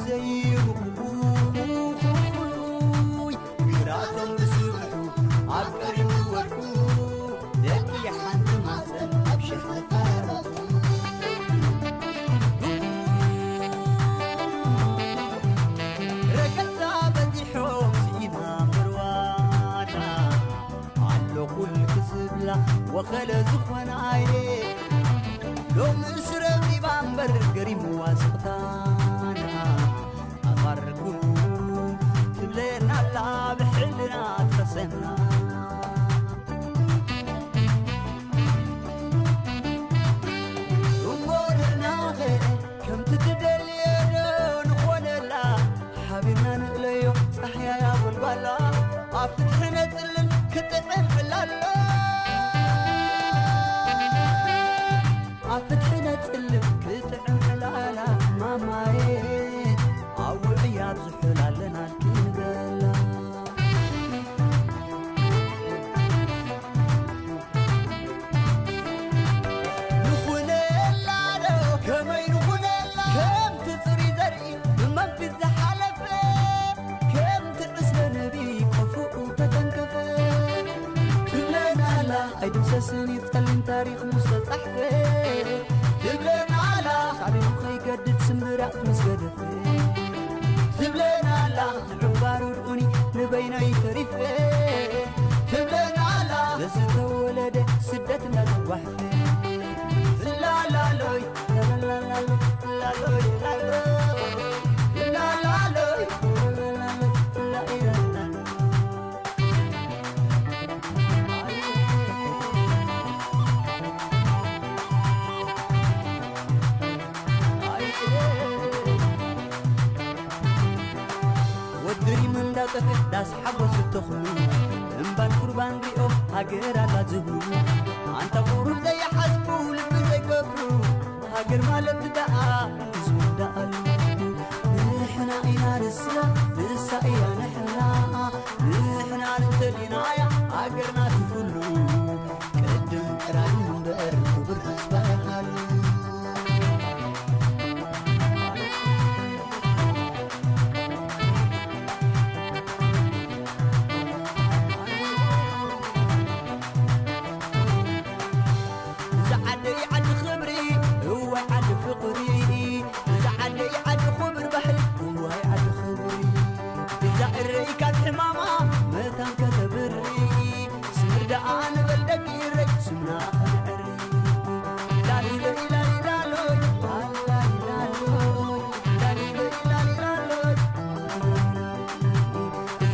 ዘይብኩ ግራቶም ዝስብሑ ኣብ ቀሪም ዝወድቁ ደቂ ሓንቲ ማፀን ኣብ ሸሕ ዝፈራረቁ ፈለ ዝኾነ ኣየ ሎሚ ስረብ ሪባ እምበር ገሪምዋ ስቕታና ኣፋርኩም ትብለና ኣላ ብሕልና ትኸሰና እሞ ንሕናኸ ከምቲ ትደልዮ ዶ ንኾነላ ሓቢርና ንእለዮ ጻሕያያ ጎልጓላ ኣብ ፍትሒ ነጽልል ክጥዕም ዕላሎ ኣብ ፍትሒ ነጽልል ክጥዕም ዕላላ ማማየ ኣብ ውዕያ ብዙሑ ላለና ክንበላ ንኹነላ ዶ ከመይ ንኹነላ ከምቲ ጽሩይ ዘርኢ ብመንፊት ዝሓለፈ ከምቲ ዕስለ ነቢ ቆፎኡ ተተንከፈ ትብለናላ ኣይድምሰስን ይጸልም ታሪኽ ምስ ተጻሕፈ ትብለናላ ሳዕቤኑ ከይገድድ ስምብራት ምስ ገደፈ ትብለናላ ንዕባሩ ድኡኒ ንበይነይ ተሪፈ ትብለናላ ለዝተወለደ ስደት እናተጓሕፈ ላላሎይ ላላላሎ ላሎይ ላሎ ላላሎይ ላላሎ ላኢላላ ወድሪም እንዳጠፍእ ዳስ ሓጎስ ተኽሉ እምባን ቁርባን ሪኦ ሃገር ኣላ ዝብሉ ኣንታ ቁሩብ ዘይሓስቡ ልቢ ዘይገብሩ ሃገር ማለት ደኣ ህዝቡ ደኣሉ ንሕና ኢና ንሳ ንሳ እያ ንሕና ንሕና ንተሊናያ ሃገርና ትፍሉ ቅድም ጥራይ እምበር ክቡር ህዝባ ይሃሉ እዛ ዓደይ ዓዲ ክብሪ እወ ዓዲ ፍቕሪ እዛ ዓደይ ዓዲ ክብር ባህሊ እዋይ ዓዲ ክብሪ እዛ እረይ ካብ ሕማማ መታን ከተብሪ ስምር ደኣ ንበል ደቂ እረይ ስምና ከነዕሪ ላሊሎይ ላሊላሎይ ላሊላሎይ ላሊሎይ ላሊላሎይ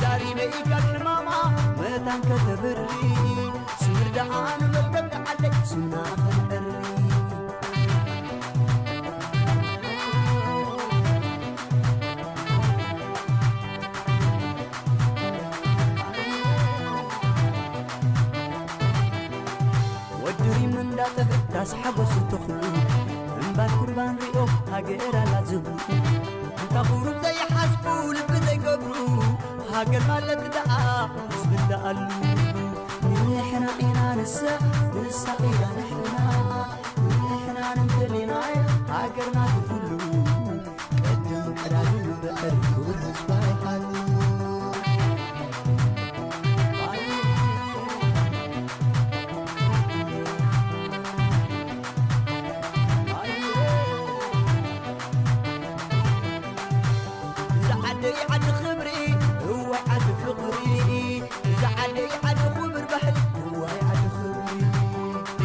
ዛሪበ ኢልካ ሕማማ መታን ከተብሪ ስምር ደኣ ንበል ደቂ ዓደይ ስምና ከነዕሪ ወዲ ሪም እንዳጠፍእ ዳስ ሓጎስ ተኽሉ እምባን ቁርባን ሪኦ ሃገር ኣላ ዝብሉ እንታ ቁሩብ ዘይሓስቡ ልቢ ዘይገብሩ ሃገር ማለት ደኣ ህዝቢ እንዳኣሉ ንሕና ኢና ንሳ ንሳ ኢና ንሕና ንሕና ንንተሊናይ ሃገርና ትፍሉ ቅድም ቀዳሚ እምበር ክቡር ህዝባ ይሓሉ ዓደይ ዓዲ ክብሪ እወ ዓዲ ፍቕሪ እዛ ዓደይ ዓዲ ክብር ባህሊ እወ ዓዲ ክብሪ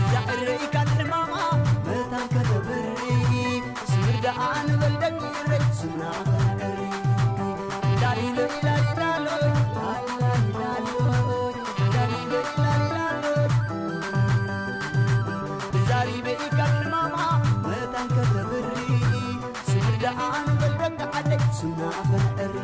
እዛ እረይካ ሕማማ መታን ከተብሪ ስምር ደኣ ንበል ደቂ እረይ ስምና ኸነዕሪ ላሊሎይ ላሊላሎይ ላሊላሎይ ላሊሎይ ላሊላሎይ ዛሪበ ኢልካ ሕማማ መታን ከተብሪ ስምር ደኣ ንበል ደቂ ዓደይ ስምና ኸነዕሪ